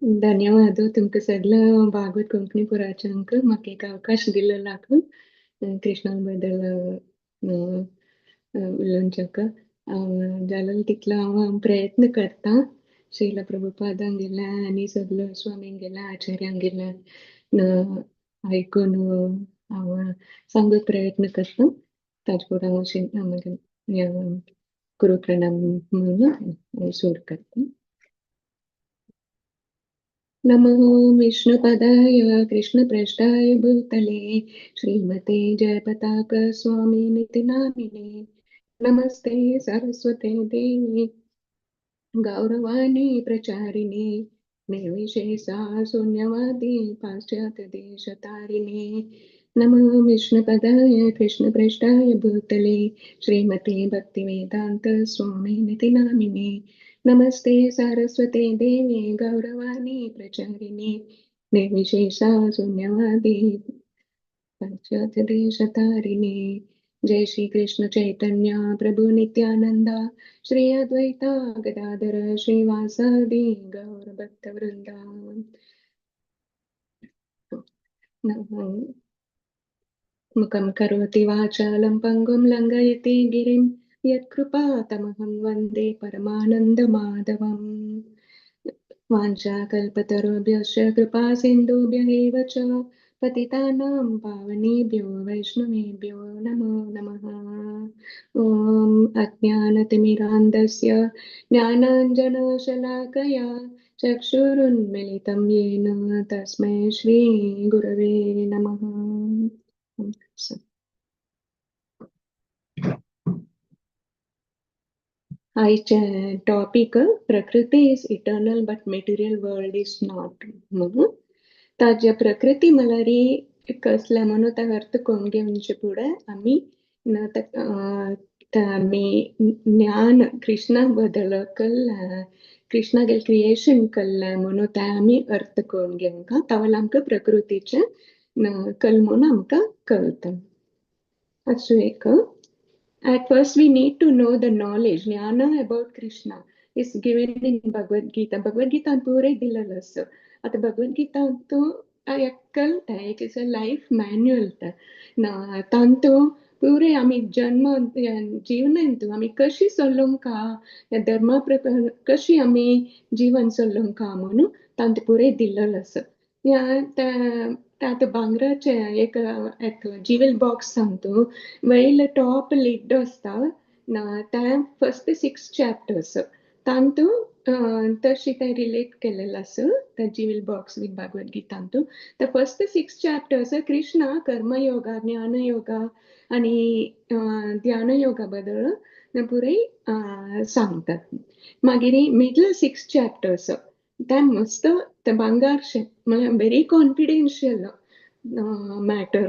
धन्यवाद तुमकां सगळ्या भागवत कोंकणी पुराच्यांक म्हाका एक अवकाश दिल्लो कृष्णा बद्दल उलोवच्याक. जाल्यार तितलो हांव प्रयत्न करता. श्रील प्रभुपादांगेल्या आनी सगळ्या स्वामींगेल्या आचार्यांगेल्या आयकून हांव सांगूंक प्रयत्न करता. ताजे फुडें हांव गुरू प्रणाम म्हणून सुरू करता. नमो विष्णुपदाय कृष्णप्रेष्ठाय भूतले श्रीमते जयपताक स्वामिनिति नामिने. नमस्ते सरस्वते देवी गौरवाणी प्रचारिणे निर्विशेषा शून्यवादी पाश्चात्य देशतारिणे. नमो विष्णुपदाय कृष्णप्रेष्ठाय भूतले श्रीमते भक्तिवेदांत स्वामिनिति नामिने. नमस्ते सारस्वते देवी गौरवाणी प्रचारिणे निर्विशेषा शून्यवादी पाश्चात्य देशतारिणे. जय श्री कृष्ण चैतन्य प्रभु नित्यानंदा श्री अद्वैता गदाधर श्रीवासादि गौर भक्त वृंदा. मुखं करोति वाचालं पङ्गुं लङ्घयते गिरिं यत्कृपा तमहं वन्दे परमानन्दमाधवम्. वाञ्छाकल्पतरुभ्यश्च कृपा सिन्धुभ्य एव च पतितानां पावनेभ्यो वैष्णवेभ्यो नमो नमः. ॐ अज्ञानतिमिरान्धस्य ज्ञानाञ्जनशलाकया चक्षुरुन्मिलितं येन तस्मै श्रीगुरवे नमः. आयचें topic Prakriti is eternal but material world is not म्हणून. ताज्या प्रकृती म्हळ्यार कसलें म्हणून ताका अर्थ करून घेवचे फुडें आमी आमी ज्ञान कृष्णा बद्दल कल्ला, कृष्णागेर क्रिएशन कल्लें म्हणून तें आमी अर्थ करून घेवंक तावळ आमकां प्रकृतीचें कल म्हणून आमकां कळटा. आसूं एक. At first, we need to know the knowledge, jnana about Krishna is given in Bhagavad Gita. Bhagavad Gita पुरे दिलेलं आसा. आतां भगवद गीता तो कळटा, एक is a life manual. तांतू पुरे आमी जन्म जीवनांतू आमी कशी चलोवंक, ह्या धर्मा प्रकार कशी आमी जीवन चलोवंक म्हणून तांतू पुरे दिलेलं आसा. ह्या आतां भांगराचें एक जिवेल बॉक्स सांगता, वयलो टॉप लिड आसता तें फस्ट 6 चॅप्टर्स तांतू तशें तें रिलेट केलेलें आसा. ते जिवेल बॉक्स विथ भगवद गीतांतू ते फस्ट 6 चॅप्टर्स कृष्णा कर्मयोगा, ज्ञानयोगा आनी ध्यानयोगा बद्दल पुराय सांगतात. मागीर मिडल 6 चॅप्टर्स तें मस्त तें भांगारशें म्हळ्यार व्हेरी कॉन्फिडेन्शियल मॅटर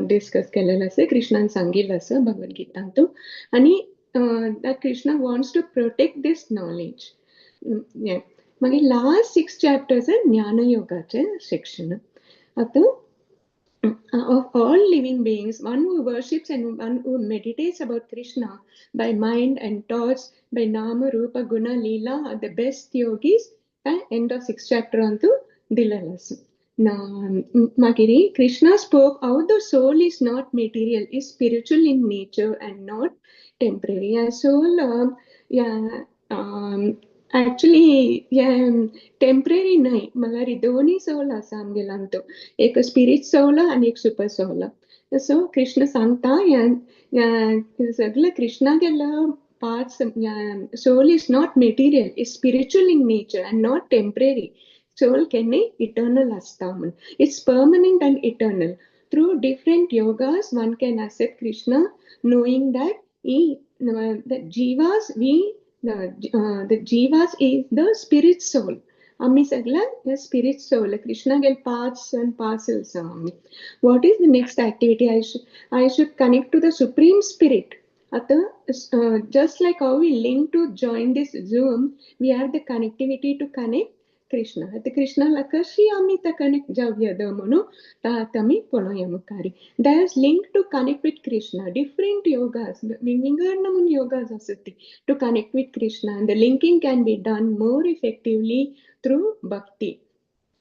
डिस्कस केलेलें आसा, कृष्णान सांगिल्लें आसा भगवद गीतांतू. आनी that Krishna wants to protect this knowledge. मागीर लास्ट 6 चॅप्टर्स ज्ञानयोगाचें सेक्शन. आतां of all living beings, one who worships and one who meditates about Krishna by mind and thoughts, by Nama, Rupa, Guna, Leela, are the best yogis. End of 6th chapter antu दिलेलं आसा. मागीर Krishna spoke how the soul is not material, is spiritual in nature and not temporary. ह्या soul actually temporary न्हय, म्हळ्यार दोनूय सोल आसा आमगेल्यांतू, एक spirit सोल आनी एक सुपर सोल. सो कृष्ण सांगता ह्या सगळें कृष्णा गेलो parts, soul is not material, is spiritual in nature and not temporary. Soul केन्नाय इटर्नल आसता म्हूण. It's permanent and eternal. Through different yogas one can accept Krishna, knowing that he, the jivas, we, the jivas is the spirit soul. आमी सगळ्या spirit सोल कृष्णा गेल parts and parcels आमी. What is the next activity? I should connect to the supreme spirit. आतां just like how we link to join this Zoom, we have the connectivity to connect Krishna. आतां कृष्णाला कशी आमी ते connect जावया म्हणून आतां आमी पळोवया मुखार. There is link to connect with Krishna. Different yogas, विंगड नमून योगास आसता ती to connect with Krishna, and the linking can be done more effectively through bhakti,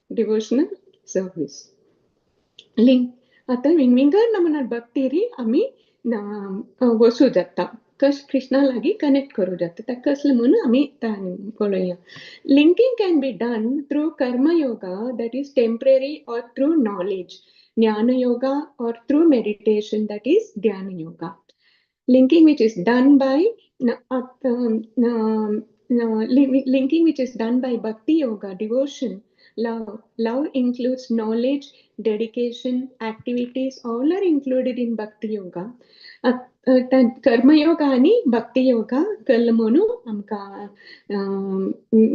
devotional service. Link आतां विंगविंगड नमुना भक्ती री आमी वचूं जाता, कश कृष्णा लागीं कनेक्ट करूं जाता. ताका कसलें म्हणून आमी पळोवया. Linking can be done through karma yoga, that is temporary, or through knowledge, jnana yoga, or through meditation, that is dhyana yoga. Linking which is done by linking which is done by bhakti yoga, devotion, love. Love includes knowledge, dedication, activities, all are included in bhakti yoga. कर्मयोगा आनी भक्ती योगा केल्लो म्हणून आमकां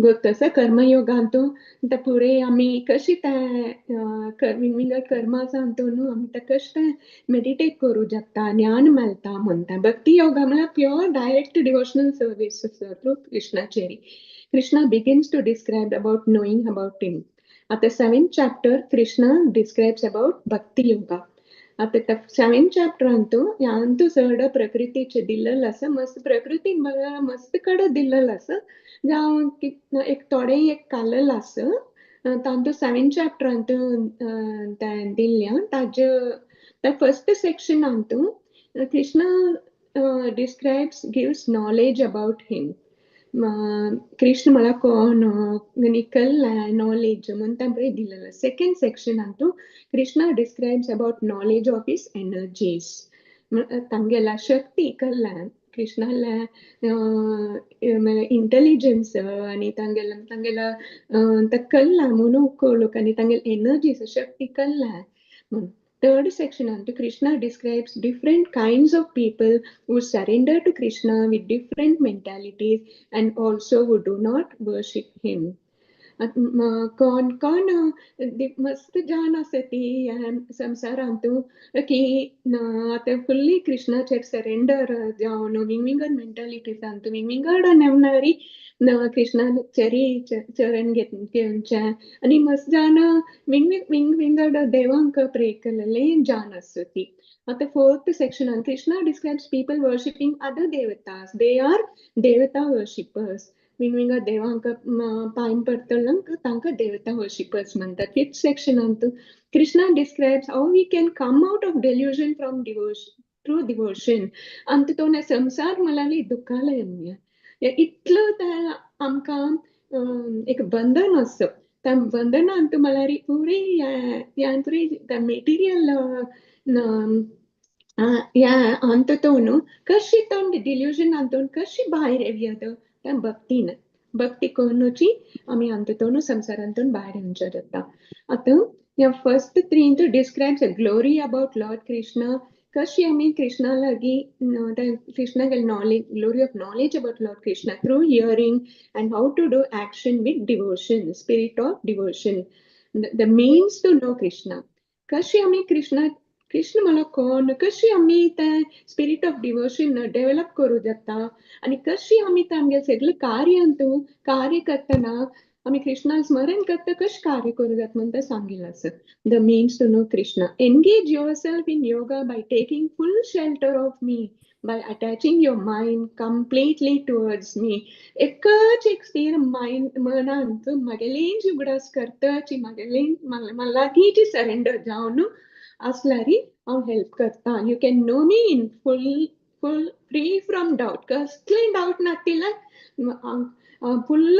गोत्त आसा. कर्मयोगांतू आतां पुरे आमी कशी तें विंगड कर्मां न्हू आमी तें कशें तें मेडिटेट करूं शकता, ज्ञान मेळटा म्हणटा. भक्ती योगा म्हळ्यार pure direct devotional service through कृष्णाचेर. Krishna begins to describe about knowing about him. आतां seventh chapter Krishna describes about bhakti yoga. आतां त्या सेवेंथ चॅप्टरांतू ह्यांतू चड प्रकृतीचें दिल्लें आसा. मस्त प्रकृतीन बघा मस्त कडेन दिल्लें आसा. जावं एक थोडें एक काडलेलें आसा तांतू सेवेंथ चॅप्टरांतू तें दिल्ल्या ताजे त्या first सेक्शनांतू Krishna describes, gives knowledge about him. Krishna म्हळ्यार कोण आनी कल्लें नॉलेज म्हूण तें बरें दिलेलें. सेकंड सेक्शनांतू Krishna describes about knowledge of his energies, तांगेल्या शक्ती कल्लें, कृष्णाल्या इंटेलिजन्स आनी तांगेल्या तांगेल्या तें कल्ला म्हणून कळूंक आनी तांगेले एनर्जीस शक्ती कल्ला म्हणून. Third section, Krishna describes different kinds of people who surrender to Krishna with different mentalities and also who do not worship him. कोण कोण मस्त जाण आसा ती संवसारांतू की आतां फुल्ली कृष्णाचेर सरेंडर जावन विंगविंगड मेंटालिटीजांतू विंगविंगड नेमनारी कृष्णाचेरी चरण घेवचें आनी मस्त जाण विंग विंग विंगड देवांक प्रे केलेले जाण आसा ती. आतां fourth section, Krishna describes people worshipping other devatas. They are devata worshippers. विंगविंगड देवांक पांय पडटल्यांक तांकां देवता वर्शिपर्स म्हणटात. फिफ्थ सेक्शनांत Krishna describes how we can come out of delusion from devotion, through devotion. आनी तो संवसार म्हळ्यार दुःखालय. इतलो तें आमकां एक बंधन आसा. त्या बंधनांत म्हळ्यार पुरी ह्या पुरी मेटिरियल ह्या अंततो न्हू कशी तो डिल्युजन हातून कशी भायर येवया त्या भक्तीन. भक्ती करूनची आमी अंततो संवसारांतून भायर येवचें जाता. आतां ह्या first three describes a glory about Lord Krishna. कशी आमी कृष्णा लागीं Krishna knowledge, glory of knowledge about Lord Krishna through hearing and how to do action with devotion, spirit of devotion, the means to know Krishna. कशी आमी कृष्णा, कृष्ण म्हळ्यार कोण, कशी आमी तें स्पिरीट ऑफ डिवोशन डेव्हलप करूं जाता आनी कशी आमी तें आमगे सगळें कार्यांतू कार्य करतना आमी कृष्णा स्मरण करता कशें कार्य करूं जाता म्हूण तें सांगिल्लें आसा. The means to know Krishna. Engage yourself in yoga by taking full shelter of me, by attaching your mind completely towards me. एकच एक स्थिर मायंड मनांत म्हगेलेंच उगडास करताची, म्हगेलें लागींच सरेंडर जावन आसल्यार हांव हेल्प करता. You can know me in full free from doubt. कसलें डावट नातिल्लें फुल्ल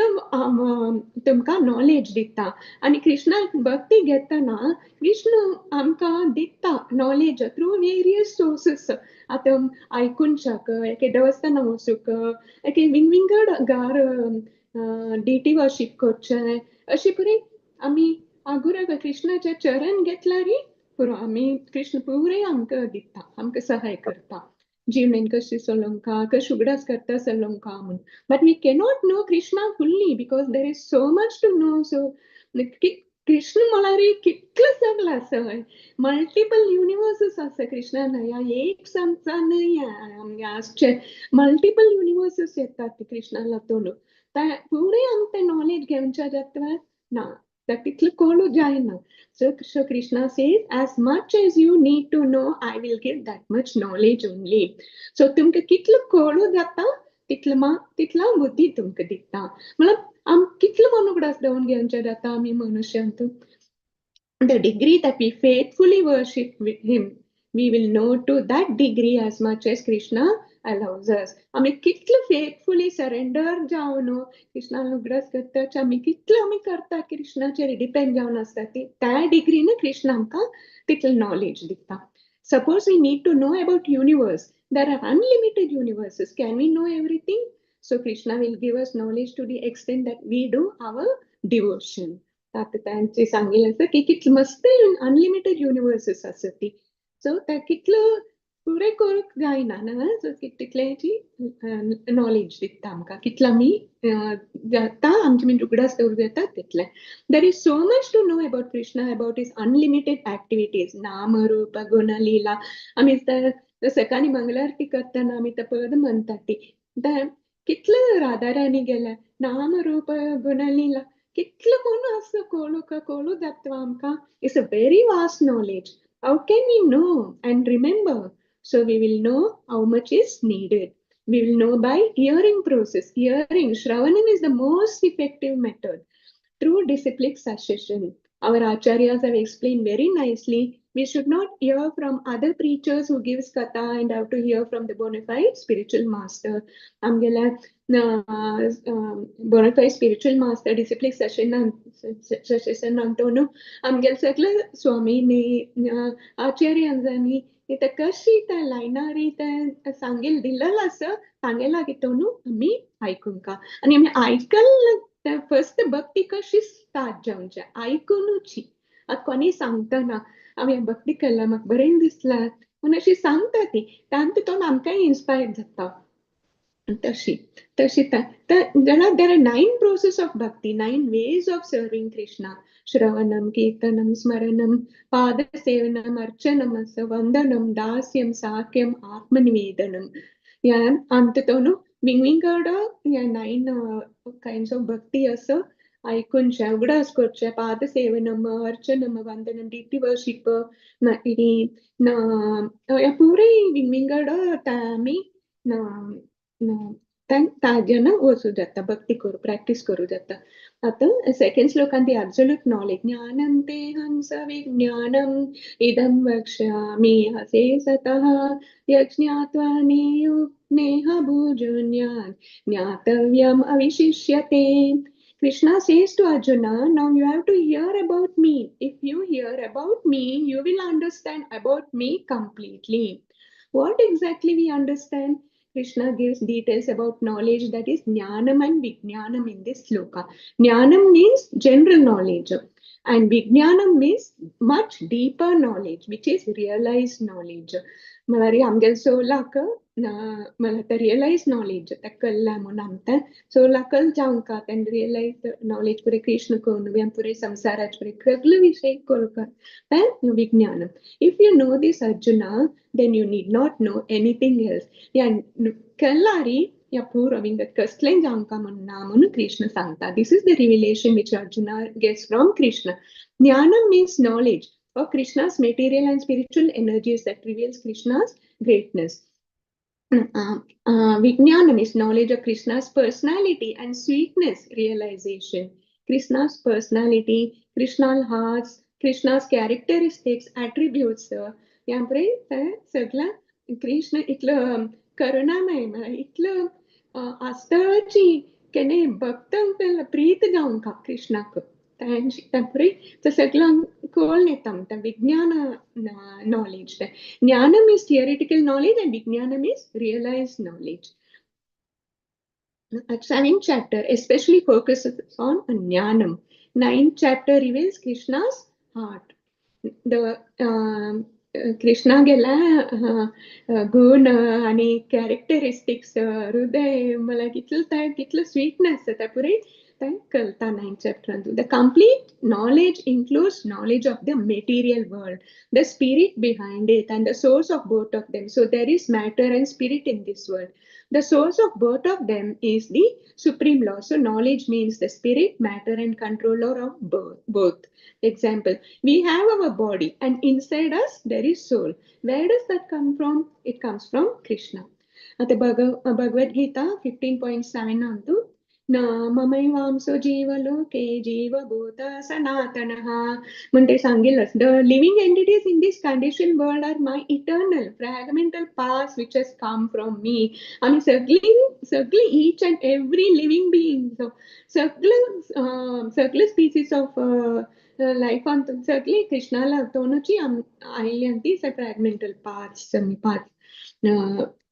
तुमकां नॉलेज दिता. आनी कृष्णाक भक्ती घेतना कृष्ण आमकां दिता नॉलेज थ्रू वेरियस सोर्सीस. आतां आयकूनशाक एके देवस्थानां वचूंक, एके विंगविंगड गार डिटी वर्शीप करचें, अशें परी आमी आगुराक कृष्णाचें चरण घेतल्यार पुरो, आमी कृष्ण पुरे आमकां दिता, आमकां सहाय करता जीवनेन कशी चलोवंका, कशी उगडास करता चलोवंका म्हूण. But we cannot know Krishna fully because there is so much to know. So Krishna म्हळ्यार कितलें सगळें आसा, मल्टिपल युनिवर्सीस आसा कृष्णा न्हय एक संवसार न्हय आसचे, मल्टिपल युनिवर्सीस येतात कृष्णा लागून. पुरे आमकां तें नॉलेज घेवच्या जाता. ना, तितलें कळू जायना. So Krishna says, as much as you need to know, I will give that much knowledge only. So तुमकां कितलो कळू जाता तितलो तितलो बुद्धी तुमकां दिता. म्हळ्यार आम कितलो मन उगडास दवरून घेवचें जाता आमी मनुष्यांत. The degree that we faithfully worship him, we will know to that degree as much as Krishna allows us. आमी कितले faithfully surrender जावन कृष्णान उगडास करता, आमी कितले आमी करता कृष्णाचेर डिपेंड जावन आसता ती त्या डिग्रीन कृष्ण आमकां तितलें नॉलेज दिता. Suppose we need to know about universe. There are unlimited universes. Can we know everything? So Krishna will give us knowledge to the extent that we do our devotion. आतां तांचे सांगिल्लें आसा की कितले मस्त अनलिमिटेड युनिवर्सीस आसा ती. सो ते कितलो पुरें करूंक जायना न्हू. सो तितल्याची नॉलेज दिता आमकां, कितलो आमी जाता आमचे म्हणजे उगडास दवरूंक जाता तितलें. There is so much to know about Krishna, about his unlimited activities. नाम, रूप, गुण, लीला. आमी सकाळी मंगलारती करतना आमी ते पद म्हणटात ती. कितले राधा राणी गेल्या नाम, रूप, गुण, लीला कितलो म्हणून आसा कळू कळू जाता आमकां. It's a very vast knowledge. How can we know and remember? So we will know how much is needed. We will know by hearing process. Hearing, Shravanam, is the most effective method through disciplic succession. Our acharyas have explained very nicely. We should not hear from other preachers who gives katha and have to hear from the bona fide spiritual master. आमगेल्या bona fide spiritual master disciplic succession न्हू, आमगेले सगळे स्वामीनी आचार्यांनी ते कशी त्या लायनारी ते सांगेल दिलेलं आसा, तांगे लागीं तो न्हू आमी आयकूंक आनी आमी आयकल फर्स्ट भक्ती कशी स्टार्ट जावचे आयकुनूची. आतां कोणी सांगतना आमी भक्ती केल्या, म्हाका बरें दिसलां म्हूण अशी सांगता ती, तांतून तो आमकांय इन्स्पायर जाता. तशी तशी जाल्यार there are nine process of bhakti, nine ways of serving Krishna. श्रवणम, कीर्तनम, स्मरणम, पादसेवनम, अर्चनम, वंदनम, दास्यम, साख्यम, आत्मनिवेदनम. ह्या आमकां तो न्हू विंगविंगड ह्या नायन कायंड्स ऑफ भक्ती असो आयकुनचें, उगडास करचें. पादसेवनम, अर्चनम, वंदनम, डिटी वर्शिप, मागीर ह्या पुराय विंगविंगड आमी ताज्यान वचूं जाता, भक्ती करूं, प्रॅक्टीस करूं जाता. आतां सेकंड श्लोकान दी एब्सोल्यूट नॉलेज. ज्ञानम तेहं सविज्ञानम इदं वक्ष्यामि अशेषतः यज्ज्ञात्वा नेयु नेह भूयोऽन्यत् ज्ञातव्यम् अवशिष्यते. Krishna says to Arjuna, now you have to hear about me. If you hear about me, you will understand about me completely. What exactly we understand? Krishna gives details about knowledge, that is Jnanam and Vijnanam, in this sloka. Jnanam means general knowledge and Vijnanam means much deeper knowledge, which is realized knowledge. म्हळ्यार आमगेले सोलाक म्हळ्यार ते realise knowledge ते कल्ला म्हूण आमकां सोलाक कल जावंक तेन्ना रियलायज नॉलेज पुरे कृष्ण कोण, पुरे संसाराचे पुरे सगळे विशय कळपाक तें विज्ञान. If you know this, Arjuna, then you need not know anything else. ह्या कल्लारी ह्या पूरो विंगड कसलें जावंक म्हूण ना म्हणून कृष्ण सांगता. This is the revelation which Arjuna gets from Krishna. Jnanam means knowledge of Krishna's material and spiritual energies that reveals Krishna's greatness. Vijnanam is knowledge of Krishna's personality and sweetness realization. Krishna's personality, Krishna's hearts, Krishna's characteristics, attributes. ह्या पळय सगळ्या कृष्ण इतलो करुणामय, म्हळ्यार इतलो आसताची केन्नाय भक्तांक प्रीत जावंक कृष्णाक तांची ते सगळ्यांक कळून येता आमकां विज्ञान नॉलेज तें. ज्ञानम is theoretical knowledge and vijnanam is realized knowledge. Seventh chapter especially focuses on Jnanam. Ninth chapter reveals Krishna's heart. The Krishna गेला गुण आणि कॅरेक्टरिस्टिक्स, हृदय मला कितलं कितलं स्वीटनेस त्या पुरे. तें कळटा ninth चॅप्टरांत. The complete knowledge includes knowledge of the material world, the spirit behind it, and the source of both of them. So there is matter and spirit in this world. The source of both of them is the supreme law. So knowledge means the spirit, matter, and controller of both. Example, we have our body and inside us there is soul. Where does that come from? It comes from Krishna. आता भगवद गीता 15.7 अंतु न ममैवांशो जीवलोके जीवभूत सनातनः म्हणते सांगितलंच, the living entities in this condition world are my eternal fragmental parts which has come from me. आम्ही सगळी सगळी each and every living being, सगळं सगळे स्पीसीस ऑफ लायफान सगळी कृष्णाला तोनची आयली ती fragmental parts parts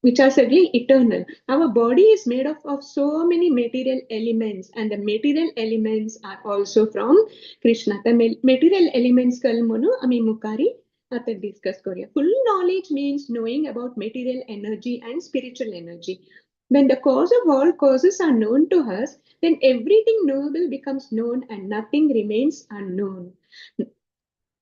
which are certainly eternal. Our body is made up of so many material elements, and the material elements are also from Krishna. The material elements कल म्हणून आम्ही मुखारी आता डिस्कस करूया. Full knowledge means knowing about material energy and spiritual energy. When the cause of all causes are known to us, then everything knowable becomes known and nothing remains unknown.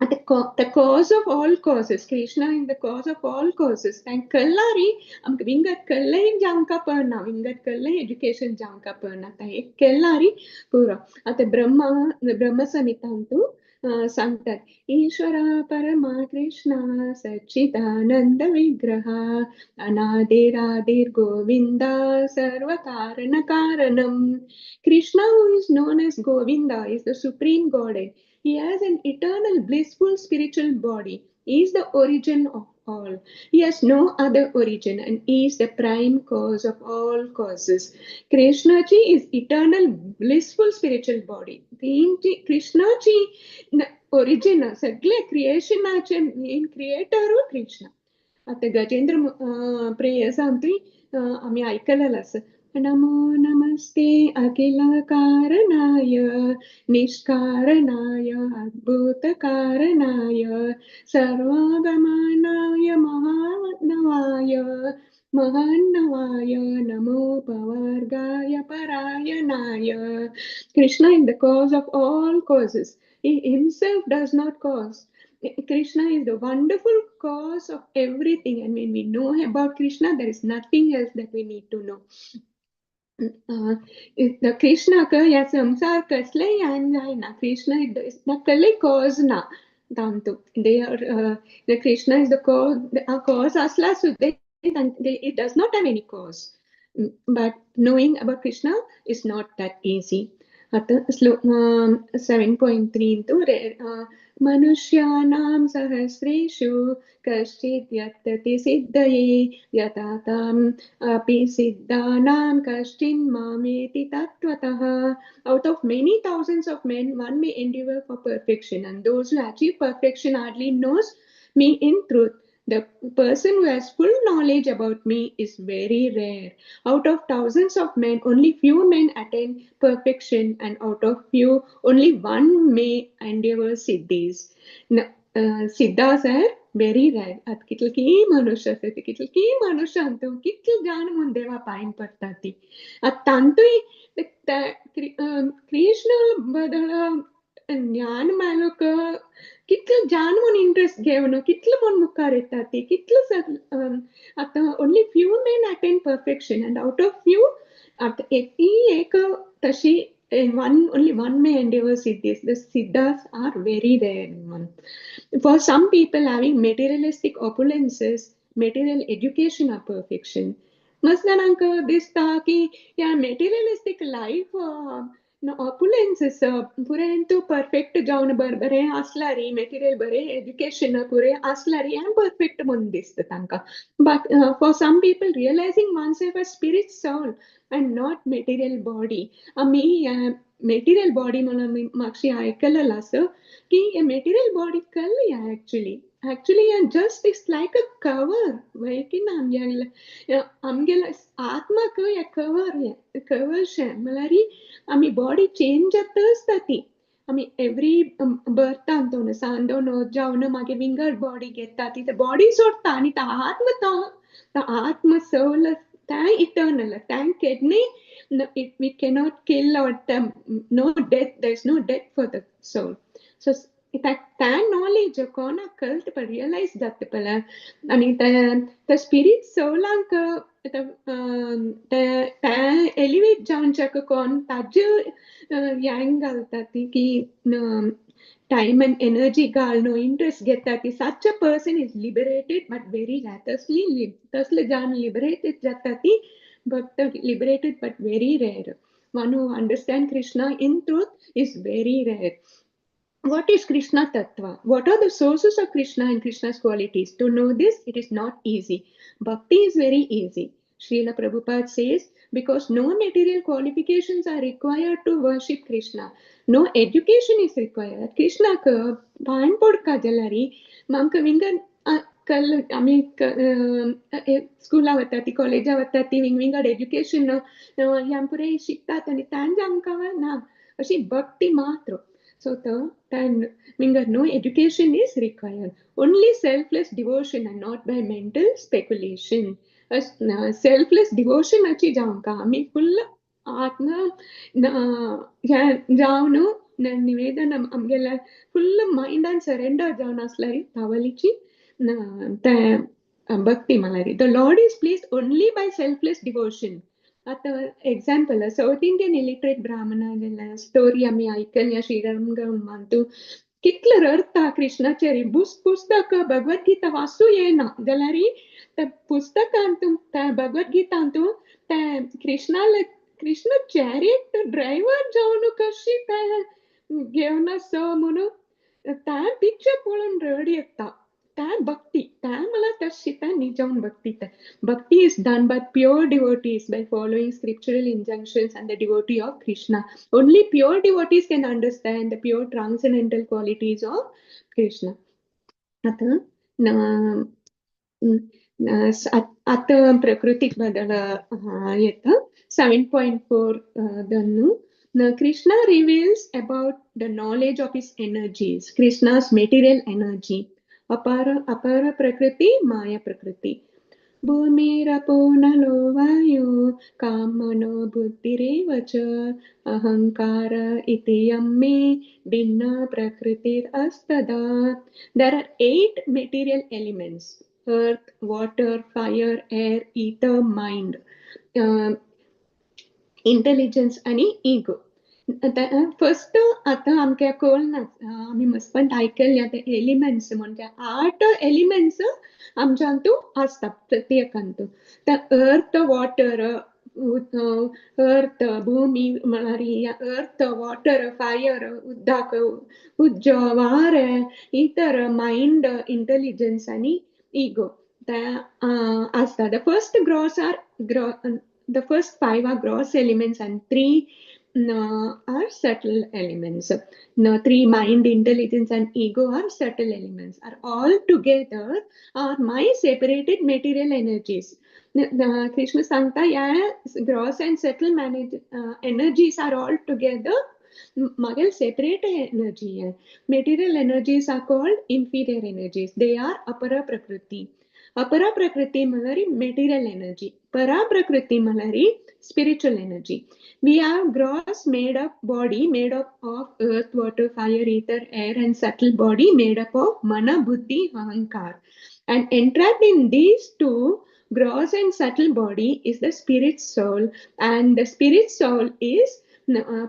The cause of all causes, Krishna is the cause of all causes. तांकां कळ्ळारी आमकां विंगड कल्लय जावंका पडना, विंगड कल्लय education जावंका पडना, तां एक केल्लारी पुरो. आतां ब्रह्मा ब्रह्मसंहितांतू सांगतात, ईश्वर परमा कृष्ण सच्चिदानंद विग्रह अनादिरादिर गोविंदा सर्व कारण कारणम. Krishna, who is known as Govinda, is the supreme Godhead. He has an eternal blissful spiritual body. He is the origin of all. He has no other origin and he is the prime cause of all causes. Krishna ji is eternal blissful spiritual body. Krishna ji origin सगळे क्रिएशनाचे main creator Krishna. आता Gajendra prayers आम्ही ऐकलेलं असं, नमो नमस्ते अखिल कारणाय निष्कारणाय अद्भुत कारणाय सर्वागमनाय महानवाय महानवाय नमो पवर्गाय परायणाय. Krishna is the cause of all causes. He himself does not cause. Krishna is the wonderful cause of everything, and when we know about Krishna, there is nothing else that we need to know. The कृष्णाक ह्या संवसार कसलेय यान जायना. कृष्ण कसलेय cause ना तांतू. They are the Krishna is the cause. Cause असला सुद्दां it does not have any cause. But knowing about Krishna is not that easy. आता श्लोक 7.3 तू मनुष्याणां सहस्रेषु कश्चित् यतति सिद्धये यतताम् अपि सिद्धानां कश्चिन् मामेति तत्त्वतः. Out of many thousands of men, one may endeavor for perfection, and those who achieve perfection hardly knows me in truth. The person who has full knowledge about me is very rare. Out of thousands of men, only few men attain perfection, and out of few, only one may endeavor siddhis. Siddhas are very rare. आतां कितले मनुष्य आसा ते, कितले मनुष्य कितले जाण म्हूण देवा पांय पडटा ती. आतां तांतूय कृष्ण बदल ज्ञान मेळूंक कितले जाण म्हूण इंट्रस्ट घेवन कितले म्हूण मुखार येता ती, कितले आतां only few men attain perfection and out of few आतां ती एक तशी one only one may endeavor siddhis. The siddhas are very rare. For some people having materialistic opulences, material education are perfection. मस्त जाणांक दिसता की ह्या मेटेरियलिस्टीक लायफ ऑपुलेन्सीस पुरें तूं परफेक्ट जावन बरें आसल्यार मेटेरियल बरें एज्युकेशन पुरें आसल्यार हें परफेक्ट म्हूण दिसता तांकां. But for some people realizing oneself a spirit soul and not material body. आमी मेटेरियल बॉडी म्हणून आमी मातशी आयकलेलें आसा की मेटेरियल बॉडी कल्ली actually actually just it's like a cover वय की ना. आमगेले आमगेले आत्माक हें कवर, हें कवर शें म्हळ्यार आमी बॉडी चेंज जाता आसता ती. आमी एवरी बर्थान तो सांदोन जावन मागीर विंगड बॉडी घेता ती, बॉडी सोडटा आनी तो आत्म तो आत्म सोल तें इटर्नल तें केन्नाय we cannot kill or no death, there is no death for the soul. So तें नॉलेज कोणाक कळटा पळय, रियलायज जाता पळय, आनी ते स्पिरीट सोलांक तें एलिवेट जावच्याक कोण ताजे हें घालता ती की टायम आनी एनर्जी घालून इंट्रस्ट घेता ती, such a person is liberated but very rare. तसली तसले जावन लिबरेटेड जाता ती भक्त, liberated but very rare. One who understand Krishna in truth is very rare. What is Krishna Tattva? What are the sources of Krishna and Krishna's qualities? To know this, it is not easy. Bhakti is very easy. Srila Prabhupada says, because no material qualifications are required to worship Krishna. No education is required. Krishna ka पांय पडका जाल्यार आमकां विंगड कल आमी स्कुला वता ती, कॉलेजा वता ती, विंग विंगड एज्युकेशन ह्या पुराय शिकतात आनी तांचे आमकां ना अशी भक्ती मात्र. So then no education is required. Only selfless devotion and not by mental speculation. Selfless devotion achi जावंका आमी फुल आत्मा जावन निवेदन आमगेल्या फुल मायंडान सरेंडर जावन आसल्यार तावलीची तें भक्ती म्हळ्यार the Lord is pleased only by selfless devotion. आतां एग्जाम्पल, सावथ इंडियन इलिटरेट ब्राह्मणा स्टोरी आमी आयकल्या श्रीरंगमांतू, कितलो रडटा कृष्णाचेर, पुस्तक भगवद्गीता वाचूं येना जाल्यार त्या पुस्तकांतू त्या भगवद्गीतांतू त्या कृष्णाले कृष्ण चॅरियट ड्रायव्हर जावन कशी ते घेवन आसा म्हणून तें पिक्चर पळोवन रड येता. तें भक्ती, तें म्हळ्यार तशी तें निजावन भक्ती. तें भक्ती is done by pure devotees by following scriptural injunctions and the devotee of Krishna. Only pure devotees can understand the pure transcendental qualities of Krishna. आतां आतां प्रकृतीक बदल येता 7.4 दोन. Krishna reveals about the knowledge of his energies, Krishna's material energy. Apara Prakriti, Maya Prakriti. Bhumirapo nalo vayu, kamano buddhireva cha, ahankara iti yamme, bhinna prakritir astada. There are 8 material elements: earth, water, fire, air, ether, mind, intelligence आणि ego. First आतां आमकां कळना, आमी मस्पंत आयकल्ल्या ते elements म्हणजे 8 elements आमच्यांतू आसता प्रत्येकांतू. ते अर्थ, वॉटर, अर्थ भूमी म्हळ्यार अर्थ, वॉटर, फायर, उदक, उज्जो, वारें, इतर, मायंड, इंटेलिजन्स आनी इगो ते आसता. The first gross are the first 5 are gross elements and 3 are subtle elements. No, 3 mind, intelligence and ego are subtle elements. Are all together are my separated material energies. Krishna सांगता या gross and subtle energies are all together मागेल separate energy आहे. Material energies are called inferior energies. They are apara prakriti. Apara prakriti म्हळ्यार material energy. Para prakriti म्हळ्यार spiritual energy. We have gross made up body made up of earth, water, fire, ether, air and subtle body made up of mana, buddhi, ahankar. And entrapped in these two, gross and subtle body, is the spirit soul, and the spirit soul is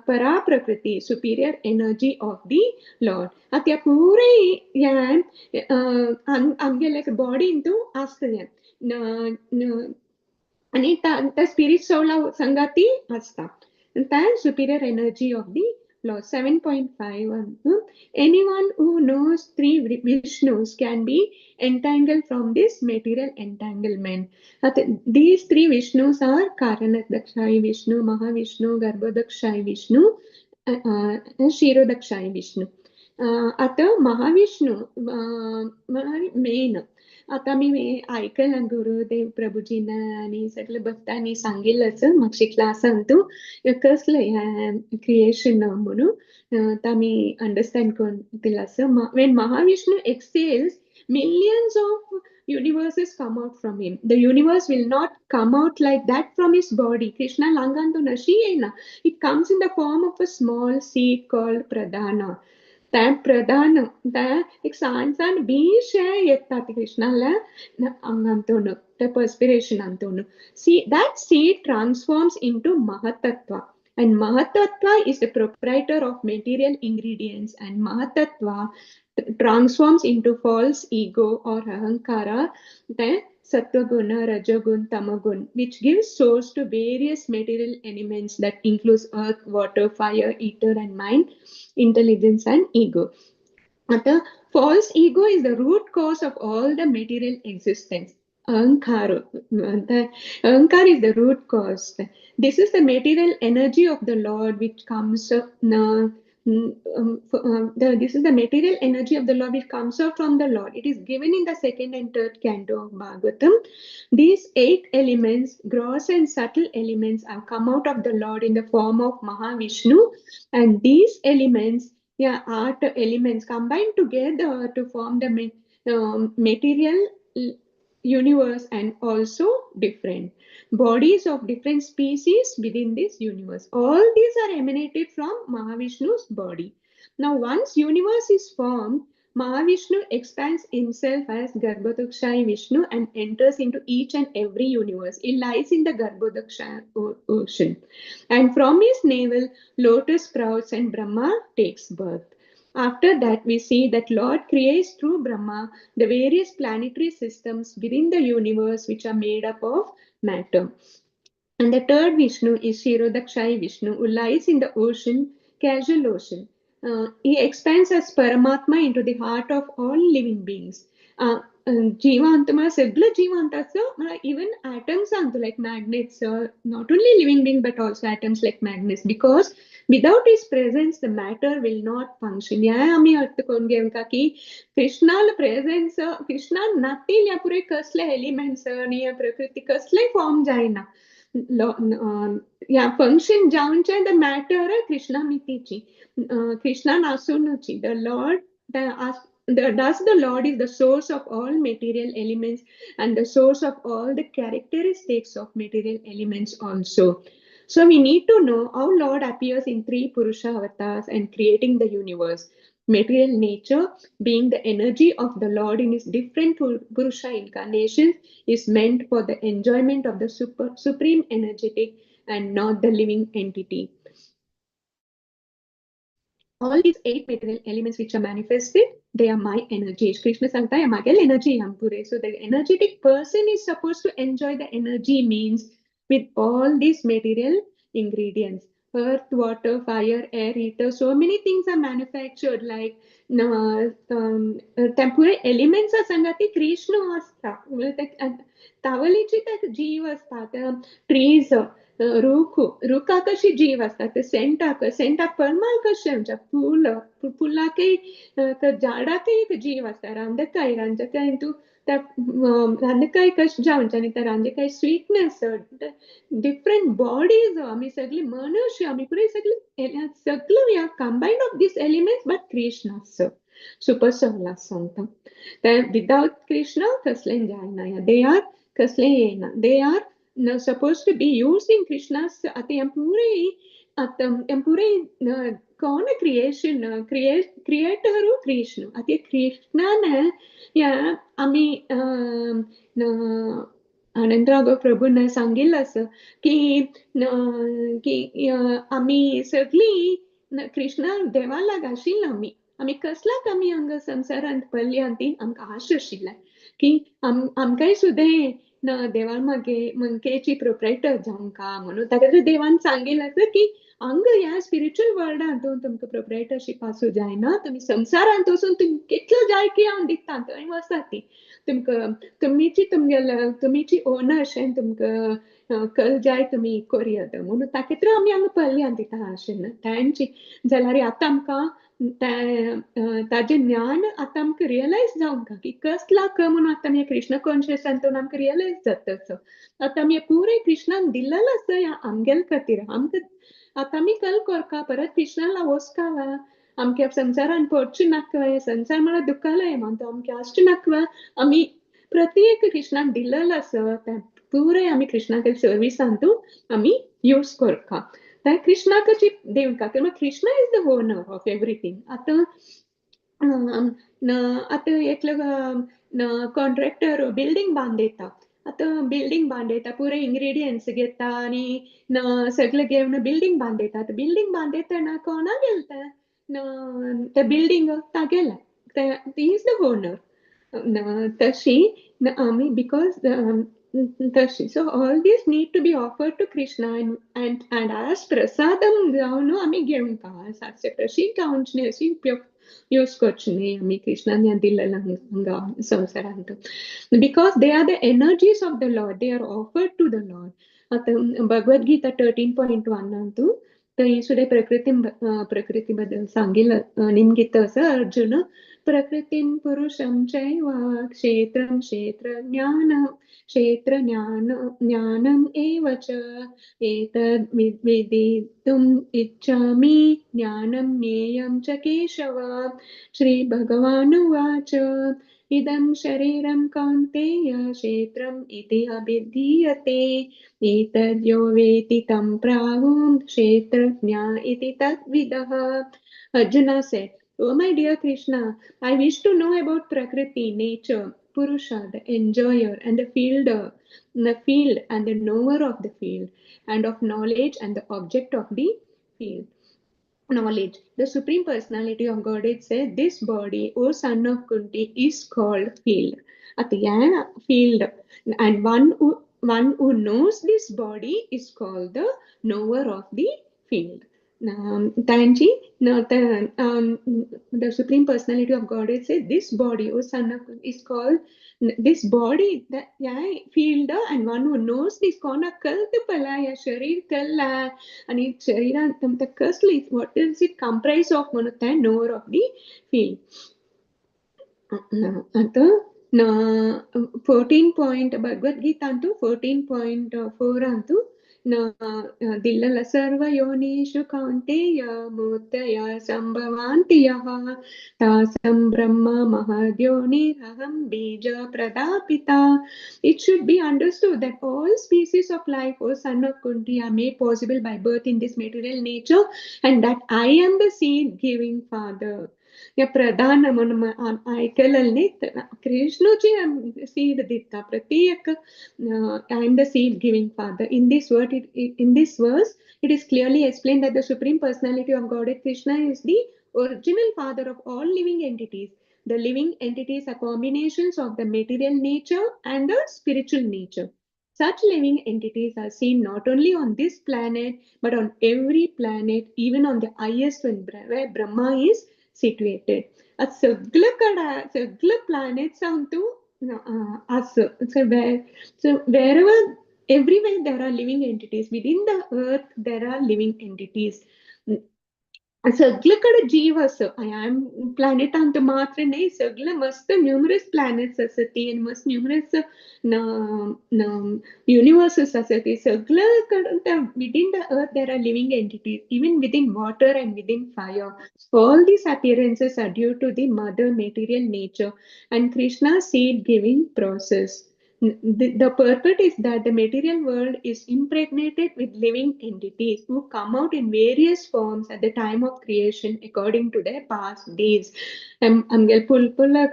para prakriti, superior energy of the Lord. आतां पुराय ह्या आमगेले बॉडींतू आसता हें आनी त्या spirit सोला संगाती आसता त्या superior energy of the Lord. 7.5. Anyone who knows 3 Vishnus can be entangled from this material entanglement. These 3 Vishnus are Karanadakshayi Vishnu, Mahavishnu, Garbhodakshayi Vishnu, Shirodakshayi Vishnu. आतां महाविष्णू मेन. आतां आमी आयकलां गुरुदेव प्रभुजीन आनी सगळे भक्तांनी सांगिल्लेंच मागशी क्लासान तूं कसलें हें क्रिएशन म्हणून आमी अंडरस्टँड करून दिलां. When Mahavishnu exhales Millions of universes come out from him. The universe will not come out like that from his body. Krishna langanto nashi yena. It comes in the form of a small seed called pradhana. त्या प्रधान त्या एक सान सान बीशे येतात कृष्णाला आंगांतून, त्या पर्स्पिरेशनांतून. See, that seed transforms into Mahatattva. And Mahatattva is the proprietor of material ingredients, and Mahatattva transforms into false ego or ahankara, the Sattva-guna, Rajagun, Tamagun, which gives source to various material elements that includes earth, water, fire, ether, and mind, intelligence, and ego. आता false ego is the root cause of all the material existence. Ahankara, the ahankara is the root cause. This is the material energy of the Lord which comes up. This is the material energy of the Lord which comes out from the Lord. It is given in the second and third canto of Bhagavatam. These 8 elements, gross and subtle elements, have come out of the Lord in the form of Mahavishnu, and these elements, yeah, 8 elements combine together to form the material universe, and also different bodies of different species within this universe. All these are emanated from Mahavishnu's body. Now, once universe is formed, Mahavishnu expands himself as Garbhodakshaya Vishnu and enters into each and every universe. He lies in the Garbhodakshaya ocean. And from his navel, lotus sprouts and Brahma takes birth. After that, we see that Lord creates through Brahma the various planetary systems within the universe which are made up of matter. And the third Vishnu is Kshirodakshaya Vishnu, who lies in the ocean, causal ocean. He expands as Paramatma into the heart of all living beings. Jivantama, सगळं जीवांताचं, even atoms antu like magnets, not only living being but also atoms like magnets, because without his presence the matter will not function. ह्या आमी अर्थ करून घेवंक की Krishnal presence, Krishna नातील ह्या पुरे कसले एलिमेंट्स आनी ह्या प्रकृती कसले फॉर्म जायना. ह्या फंक्शन जावचें the matter Krishna मितीची, Krishna नासूनची. The Lord thus the Lord is the source of all material elements and the source of all the characteristics of material elements also. So we need to know how Lord appears in 3 Purusha avatars and creating the universe. Material nature, being the energy of the Lord in his different Purusha incarnations, is meant for the enjoyment of the supreme energetic and not the living entity. All these 8 material elements which are manifested, they are my energies. Krishna सांगता या मागेल energy ampure. So the energetic person is supposed to enjoy the energy means with all these material ingredients. Earth, water, fire, air, ether, so many things are manufactured like temporary elements are sangati Krishna asta. तावलीची त्या जीव असता, trees, रूख, रुखा कशी जीव असतात, ते सेंटाक, सेंटाक परमाल कशें आमच्या फूल, फुलाकय झाडाकय एक जीव आसता. रांदकाय, रांदकाय तूं त्या रांदकाय कशें जावचें आनी त्या रांदकाय स्वीटनेस, डिफरंट बॉडीज, आमी सगळी मनुष्य, आमी पुरे सगळे सगळे we are combined of these elements but Krishna super soul सांगता. विदाउट कृष्णा कसलें जायना, they are कसलें येना, they are supposed to be used in Krishna's आतां हें पुरे आतां हें पुरे कोण क्रिएशन क्रिएटरू कृष्ण. आतां कृष्णान ह्या आमी आनंदराघव प्रभून सांगिल्लें आसा की की आमी सगळीं कृष्णा देवा लागीं आशिल्लो. आमी आमी कसलाक आमी हांगा संवसारांत पडल्या ती आमकां आश आशिल्लें की आमकांय सुद्दां ना देवा मागे मंकेची प्रोप्रायटर जावंका म्हणून. ताका देवान सांगिल्लें आसा की हांगा ह्या स्पिरिच्युअल वर्ल्डांत तुमकां प्रोप्रायटरशीप आसूं जायना, तुमी संवसारांत वचून तुमी कितलो जाय की हांव दिता थंय वचात ती तुमकां तुमीची तुमगेल्या तुमीची ओनर तुमकां कल जाय तुमी करुया म्हणून. ताका आमी हांगा पडल्या दिता अशें ना तांची. जाल्यार आतां आमकां ताजें ज्ञान आतां आमकां रियलायज जावंक की कसला क म्हणून आतां आमी कृष्ण कॉन्शियसान आमकां रियलायज जाता. आतां आमी पुरे कृष्णान दिल्लेलो आसा ह्या आमगेले खातीर. आमकां आतां आमी कल करका परत कृष्णाला वचका आमकां संवसारान पडचें नाका. संवसार म्हळ्यार दुःखालय म्हणटा, आमकां आसचें नाका. आमी प्रत्येक कृष्णाक दिलेलो आसा तें पुराय आमी कृष्णाक सर्विसांतू आमी यूज करता. तें कृष्णाकची दिवंका किंवा Krishna is the owner of everything. आतां आतां एकलो कॉन्ट्रॅक्टर बिल्डींग बांदयता. आतां बिल्डींग बांदयता, पुराय इंग्रेडियंट्स घेता आनी सगळें घेवन बिल्डींग बांदयता. आतां बिल्डींग बांदयतना कोणा गेल तें तें बिल्डींग तागेलें, तें he is the owner. तशी आमी because तशी, so all these need to be offered to Krishna and as prasadam जावन आमी घेवंक सासे गावचे न्ही, अशी उपयोग यूज करचे न्ही आमी कृष्णान दिलेला हांगा संवसारांत, because they are the energies of the Lord, they are offered to the Lord. आतां भगवद गीता 13.1 अंतू थंय सुद्दां प्रकृती बद्दल सांगिल्लें निमगिता आसा अर्जुन. प्रकृतिं पुरुषं चैव क्षेत्रं क्षेत्रज्ञान क्षेत्रज्ञान ज्ञानम् एव च एतद् वेदितुम् इच्छामि ज्ञानं ज्ञेयं च केशव. श्री भगवानुवाच इदं शरीरं कौन्तेय क्षेत्रम् इति अभिधीयते एतद्यो वेत्ति तं प्राहुः क्षेत्रज्ञ इति तद्विदः. Arjuna said, "Oh my dear Krishna, I wish to know about Prakriti, nature, Purusha, the enjoyer, and the fielder, the field and the knower of the field, and of knowledge and the object of the field. Knowledge. The Supreme Personality of Godhead said, "This body, O son of Kunti, is called field." At the field, and one who knows this body is called the knower of the field. तांची the Supreme Personality of Godhead said, "This body, O son of, is called this body, that yeah, field, and one who knows this." कोणाक कळत पळय ह्या शरीर कळ्ळा आनी शरीरान कसली, what is it comprise of म्हणून तें knower of the field. आतां 14 पॉयंट भगवद गीतांतू 14.4 अंतू दिल्लेला सर्व योनिषु कौन्तेय मूर्तयः संभवन्ति यः तासां ब्रह्म महद्योनिरहं बीज प्रदापिता. It should be understood that all species of life, O son of Kunti, are made possible by birth in this material nature and that I am the seed giving father. या प्रधान म्हणून आयकलें न्ही, कृष्णूची seed दिता प्रत्येक. I am the seed giving father. In this verse it is clearly explained that the Supreme Personality of Godhead Krishna is the original father of all living entities. The living entities are combinations of the material nature and the spiritual nature. Such living entities are seen not only on this planet, but on every planet, even on the highest one where Brahma is situated. सगळं कडा सगळं प्लॅनेट्सांतू आस. So wherever, everywhere there are living entities. Within the earth there are living entities. सगळे कडेन जीव आसा. ह्या प्लॅनेटांत मात्र न्ही, सगळे मस्त न्युमरस प्लॅनेट्स आसा ती आनी मस्त न्युमरस युनिवर्सीस आसा ती सगळे कडेन. Within the earth there are living entities, even within water and within fire. All these appearances are due to the mother material nature and Krishna seed giving process. The purport is that the material world is impregnated with living entities who come out in various forms at the time of creation according to their past deeds. आमगेले पुलपुला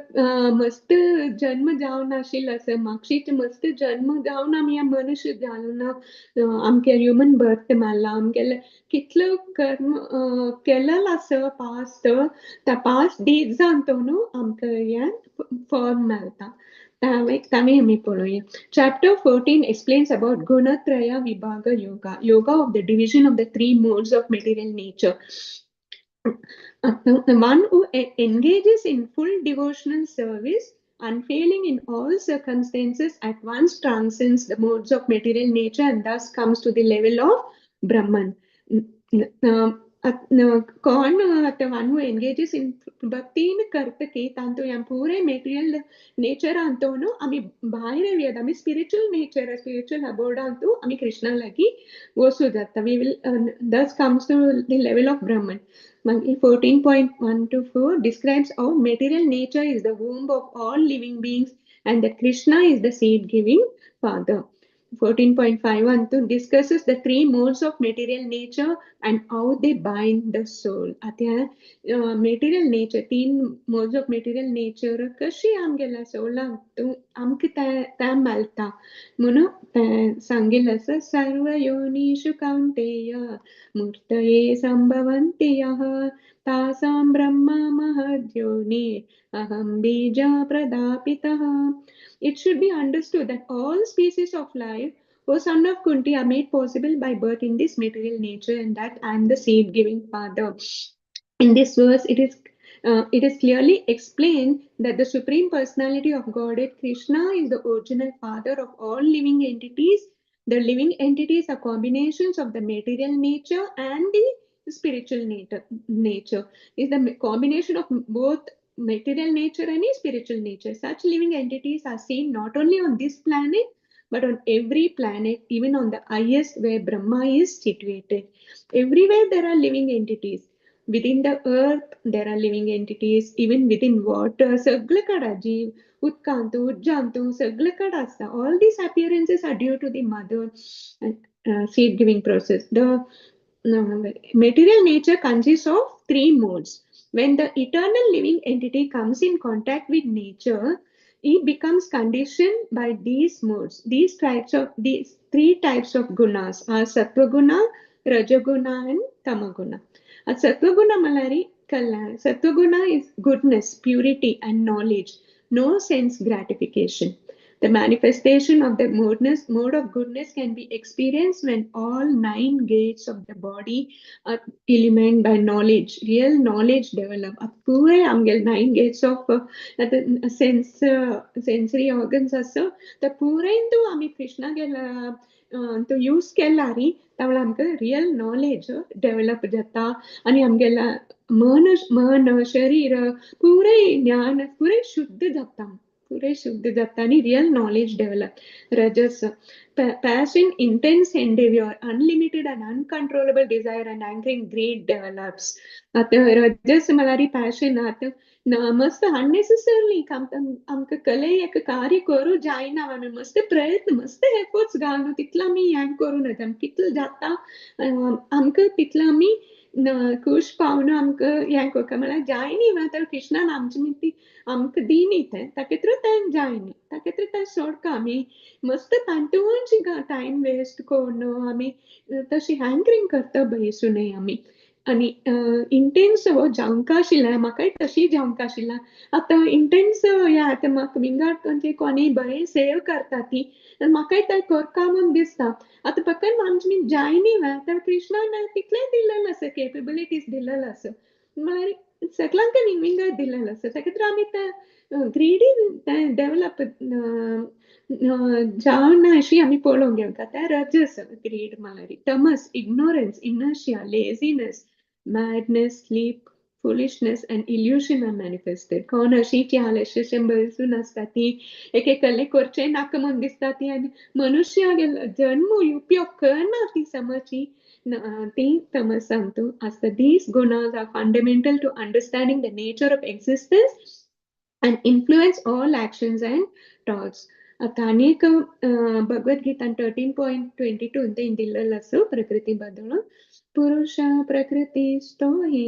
मस्त जन्म जावन आशिल्लो आसा, मागशीच मस्त जन्म जावन आमी मनुष्य जावन आमगे ह्युमन बर्थ मारला. आमगेले कितलो कर्म केलेलो आसा पास्ट, त्या पास्ट डीड्सान तो न्हू आमकां हें फॉर्म मेळटा. तामी आमी पळोवया. Chapter 14 explains about Gunatraya Vibhaga Yoga, yoga of the division of the three modes of material nature. One who engages in full devotional service, unfailing in all circumstances, at once transcends the modes of material nature and thus comes to the level of Brahman. कोण आतां one who engages in भक्तीन करतकी तांतू ह्या पुराय material नेचरांतून आमी भायर येवया. आमी spiritual nature, spiritual अबोर्डांतू आमी कृष्णा लागीं वचूं जाता. We will thus comes to the level of Brahman. मागीर 14.1 to 4 describes how material nature is the womb of all living beings and that Krishna is the seed giving father. 14.512 discusses the three modes of material nature and how they bind the soul. आता material nature, तीन modes of material nature कशी आमगेल्या सोलाक तूं आमकां तें मेळटा म्हणून तें सांगिल्लें आसा. सर्व योनिषु कौन्तेय मूर्तये संभवन्ति यः तासां ब्रह्म महद्योनि अहं बीज प्रदापितः. It should be understood that all species of life, O son of Kunti, are made possible by birth in this material nature and that I am the seed-giving father. In this verse, it is clearly explained that the Supreme Personality of Godhead, Krishna, is the original father of all living entities. The living entities are combinations of the material nature and the spiritual nature. Nature is the combination of both material nature and spiritual nature. Such living entities are seen not only on this planet, but on every planet, even on the highest where Brahma is situated. Everywhere there are living entities. Within the earth, there are living entities. Even within water, सगळे कडेन जीव, उदकांतू, उज्जांतू, सगळे कडेन आसता. All these appearances are due to the mother seed giving process. The material nature consists of three modes. When the eternal living entity comes in contact with nature, he becomes conditioned by these modes. These three types of gunas are Sattva guna, Rajaguna and Tamaguna. A Sattva guna malari kalla. Sattva guna is goodness, purity and knowledge, no sense gratification. The manifestation of the mode of goodness can be experienced when all nine gates of the body are illumined by knowledge, real knowledge develop. पुराय आमगेले nine gates of sense, sensory organs आसा तर पुराय तूं आमी कृष्णा गेला तो use केला न्ही, त्यावेळार आमकां रियल नॉलेज डेव्हलप जाता आनी आमगेल्या मन मन शरीर पुराय ज्ञान पुराय शुद्ध जाता, पुराय शुद्ध जाता आनी रियल नॉलेज डेव्हलप. रजस, passion, intense endeavor, unlimited and uncontrollable desire and hankering greed develops. आतां रजस म्हळ्यार पॅशन. आतां मस्त अननेसेसरली आमकां कले एक कार्य करूं जायना, आमी मस्त प्रयत्न, मस्त एफर्ट्स घालून तितलो आमी हें करूं नज, कितलो जाता आमकां तितलो आमी खूश पावना. आमकां हें करता म्हळ्यार जायनी. आतां कृष्णान आमचे ती आमकां दिनी तें ताका तें जायनी, ताका तें सोडका. आमी मस्त तांतून टायम वेस्ट करून आमी तशी हँकरिंग करता बयसूनय आमी आनी इंटेन्स हो जावंक आशिल्लें, म्हाकाय तशी जावंक आशिल्लें. आतां इंटेन्स हें आतां म्हाका विंगड खंयचे कोणीय बरें सेव करता ती, म्हाकाय तें करका म्हूण दिसता. आतां फकत आमचे जायनी. आतां कृष्णान तितलें दिल्लेलें आसा, केपेबिलिटीज दिल्लेलें आसा, म्हळ्यार सगळ्यांक विंगड दिल्लेलें आसा. ताका खातीर आमी तें ग्रीडी तें डेवलप जावना अशी आमी पळोवंक घेवता. तें रजस, ग्रीड म्हळ्यार. तमस, ignorance, inertia, laziness, madness, sleep, foolishness and illusion are manifested. कोण अशी आलशें बसून आसता ती, एक एकले करचें नाका म्हूण दिसता ती आनी मनुष्य जन्म उपयोग करना ती समजची ती तमसांतू आसता. These gunas are fundamental to understanding the nature of existence and influence all actions and thoughts. आतां आनी एक भगवत गीतान 13.22 तें दिल्लेलो आसा प्रकृती बद्दल. पुरुष प्रकृतिस्थो हि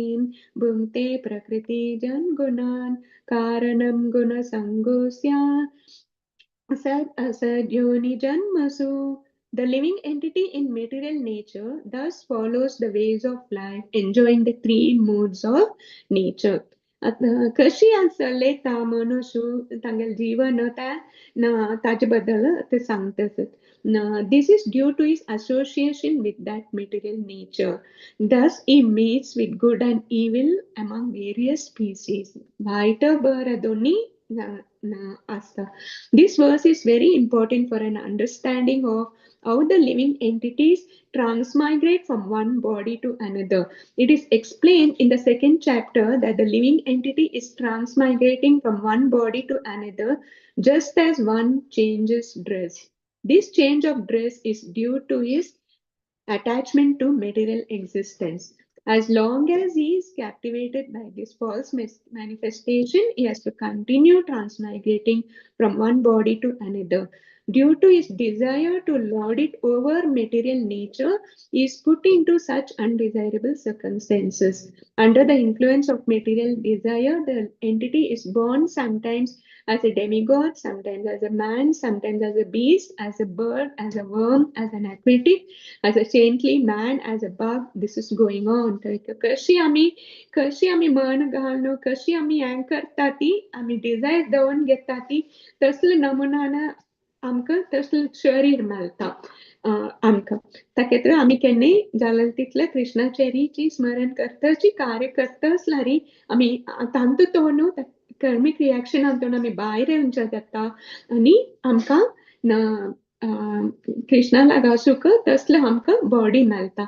भुङ्क्ते प्रकृतिजान् गुणान् कारणं गुणसङ्गोऽस्य सद् असद्योनि जन्मसु. The living entity in material nature thus follows the ways of life, enjoying the three modes of nature. आतां कशी चलयता मनुष्य तांगेलें जीवन तें ताजे बद्दल ते सांगता. This is due to his association with that material nature. Thus, he meets with good and evil among various species. वायट बरें दोन्ही. आसता. This verse is very important for an understanding of how the living entities transmigrate from one body to another. It is explained in the second chapter that the living entity is transmigrating from one body to another just as one changes dress. This change of dress is due to his attachment to material existence. As long as he is captivated by this false manifestation, he has to continue transmigrating from one body to another. Due to his desire to lord it over material nature, he is put into such undesirable circumstances. Under the influence of material desire, the entity is born sometimes as a demigod, sometimes as a man, sometimes as a beast, as a bird, as a worm, as an aquatic, as a saintly man, as a bug. This is going on. तर कशी आमी मन घालून कशी आमी हें करता ती आमी डिजायर दवरून घेता ती तसले नमुनान आमकां तसलें शरीर मेळटा आमकां. ताका आमी केन्नाय जालें तितलें कृष्णाचेरीची स्मरण करताची कार्य करता आसल्यार आमी तांतूत तो न्हू कर्मीक रिएक्शनांतून आमी भायर येवच्या जाता आनी आमकां कृष्णा लागसूक तसलें आमकां बॉडी मेळटा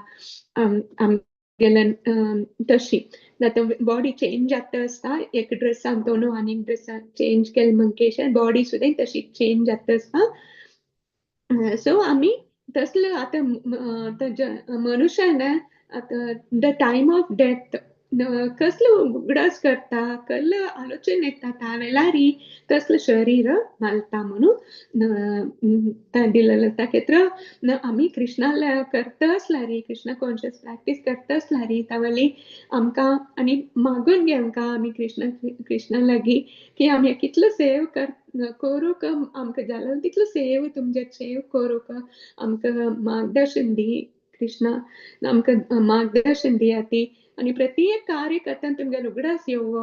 आमगेले तशी. आतां बॉडी चेंज जाता आसता, एक ड्रेसान तो न्हू आनी ड्रेसान चेंज केले म्हणकेशे बॉडी सुद्दां तशी चेंज जाता आसता. सो आमी तसले आतां मनुष्यान आतां the time of death कसलो उगडास करता, कसलो आलोचन येता त्या वेळारी तसलें शरीर मेळटा म्हणून दिलेलें. ताका आमी कृष्णाला करता आसल्यार, कृष्णा कॉन्शियस प्रॅक्टीस करता आसल्यार त्या वेळी आमकां आनी मागून घेवंका आमी कृष्णा लागीं की आमी कितलो सेव करूंक आमकां जालें तितलो सेव तुमचे सेव करूंक आमकां मार्गदर्शन दी कृष्णा, आमकां मार्गदर्शन दिया ती आनी प्रत्येक कार्य करतना तुमगेलो उगडास येवो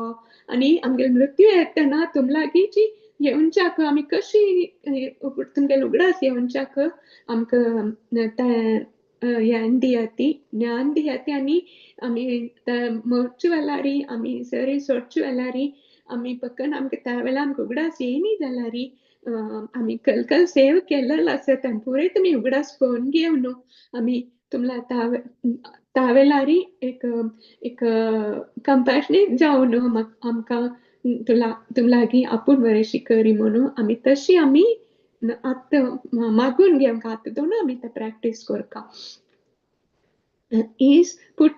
आनी आमगेलो मृत्यू येतना तुम लागींची येवच्याक आमी कशी तुमगेलो उगडास येवच्याक आमकां तें हें दिया ती ज्ञान दिया ती आनी आमी मरचे वेळारी आमी शरीर सोडचे वेळारी आमी पक्कन आमकां त्या वेळार आमकां उगडास येयनी जाल्यार आमी कल कल सेव केलेलो आसता आनी पुराय तुमी उगडास करून घेवन न्हू आमी तुमला त्या वेळारी एक एक कंपॅशनेट जावन न्हू आमकां तुम लागीं आपूण बरें शिकरी म्हणून आमी तशी आमी आतां मागून घेवंक आतां दोन आमी तें प्रॅक्टीस करता. Is put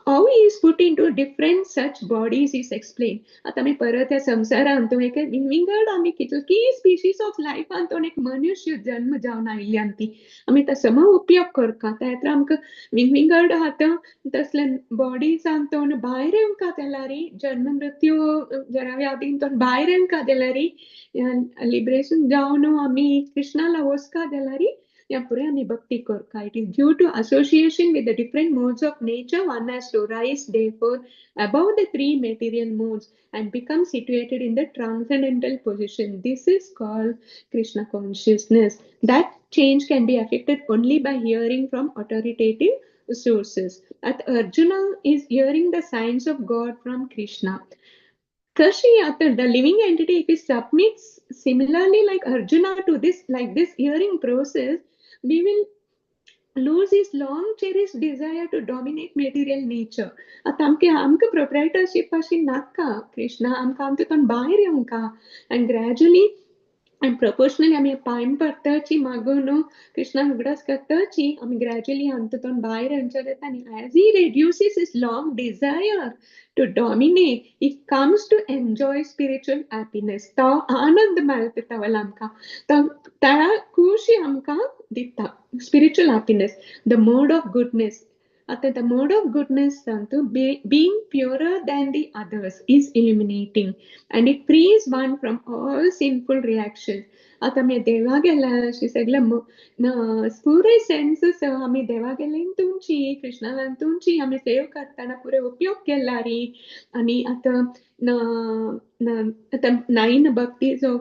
how he is put into different such bodies is explained. आतां आमी परत ह्या संवसारांत एक विंगड आमी कितली स्पिशीज ऑफ लायफान एक मनुष्य जन्म जावन आयिल्ली ती आमी तो सम उपयोग करता. त्या आमकां विंगड आतां तसले बॉडीजांतून भायर येवंक जाल्यार जन्म मृत्यू जरा भायर येवंक जाल्यार लिबरेशन जावन आमी कृष्णाला वचका जाल्यार या पुढे आमी भक्ती करता. It is due to association with the different modes of nature one has to rise therefore above the three material modes and become situated in the transcendental position. This is called Krishna consciousness. That change can be effected only by hearing from authoritative sources. At Arjuna is hearing the signs of God from Krishna. Kashi, the living entity, if he submits similarly like Arjuna to this, like this hearing process, we will lose his long cherished desire to dominate material nature. आतां आमकां आमकां प्रोप्रायटरशीप अशी नाका कृष्णा, आमकां आमकां तो भायर येवंका आनी ग्रॅज्युअली आनी प्रपोर्शनली आमी पांय पडटाची मागून न्हू कृष्णाक उगडास करताची आमी ग्रॅज्युअली आमकां तो भायर येवचें जाता आनी as he reduces his long desire to dominate, he comes to enjoy spiritual happiness. तो आनंद मेळटा तावल आमकां, तो त्या खुशी आमकां दिता spiritual happiness, the mode of goodness. आतां the mode of goodness सांगता, being purer than the others is illuminating and it frees one from all sinful reactions. आतां आमी देवा गेल्या अशी सगळे पुरे सेन्सीस आमी देवा गेले तुमची कृष्णान तुमची आमी सेव करतना पुरे उपयोग केला री. आनी आतां आतां nine bhaktis of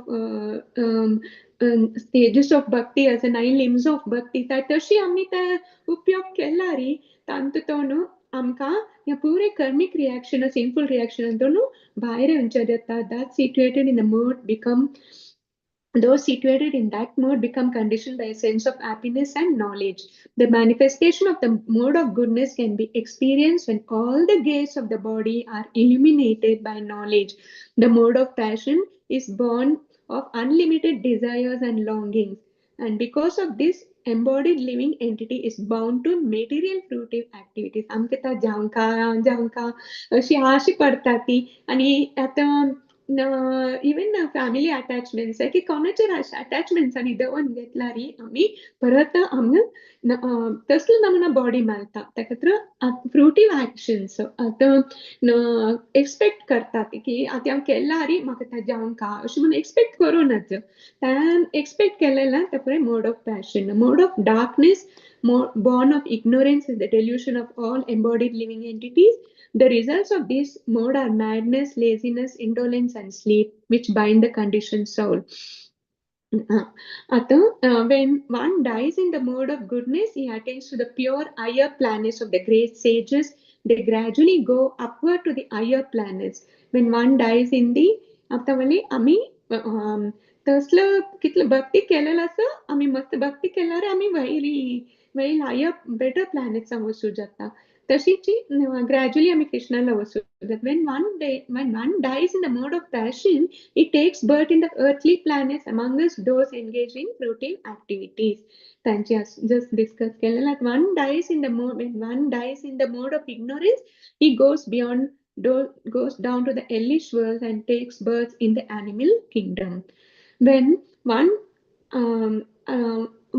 stages of bhakti आसा, नायन लिम्स ऑफ भक्ती, तशी आमी ते उपयोग केला री. तांतूत तो न्हू आमकां ह्या पुरे कर्मीक रिएक्शन, सिनफुल रिएक्शनांतून भायर येवचें जाता. That situated in the mode become Those situated in that mode become conditioned by a sense of happiness and knowledge. The manifestation of the mode of goodness can be experienced when all the gates of the body are illuminated by knowledge. The mode of passion is born of unlimited desires and longings. And because of this, embodied living entity is bound to material fruitive activities. आमकां आतां जावंका जावंका अशी आश पडटा ती. आनी आतां even family attachments की कोणाचेर अटॅचमेंट्सांनी दवरून घेतल्यार आमी परत आमकां तसलो नमुना बॉडी मेळटा. त्या खातीर फ्रुटीव एक्शन्स आतां एक्सपेक्ट करतात की आतां हांव केल्यार म्हाका तें जावंका अशें म्हणून एक्सपेक्ट करूं नाच. तें एक्सपेक्ट केलें ना तें mode of passion. Mode of darkness, born of ignorance, is the delusion of all embodied living entities. The results of this mode are madness, laziness, indolence, and sleep, which bind the conditioned soul. आतां when one dies in the mode of goodness, he attains to the pure higher planets of the great sages. They gradually go upward to the higher planets. When one dies in the आतां वली आमी तसलो कितलो भक्ती केलेलो आसा, आमी मस्त भक्ती केल्यार आमी वयली वयर हायर बेटर प्लॅनेट्सां वचूं जाता. तशीच ग्रॅज्युअली आमी कृष्णाला वचूं जाता. When one dies in the mode of passion, he takes birth in the earthly planets amongst those engaged in fruitive activities. तांची जस्ट डिस्कस केलेलं. One dies in the mode when one dies in the mode of ignorance, he goes beyond goes down to the hellish world and takes birth in the animal kingdom. When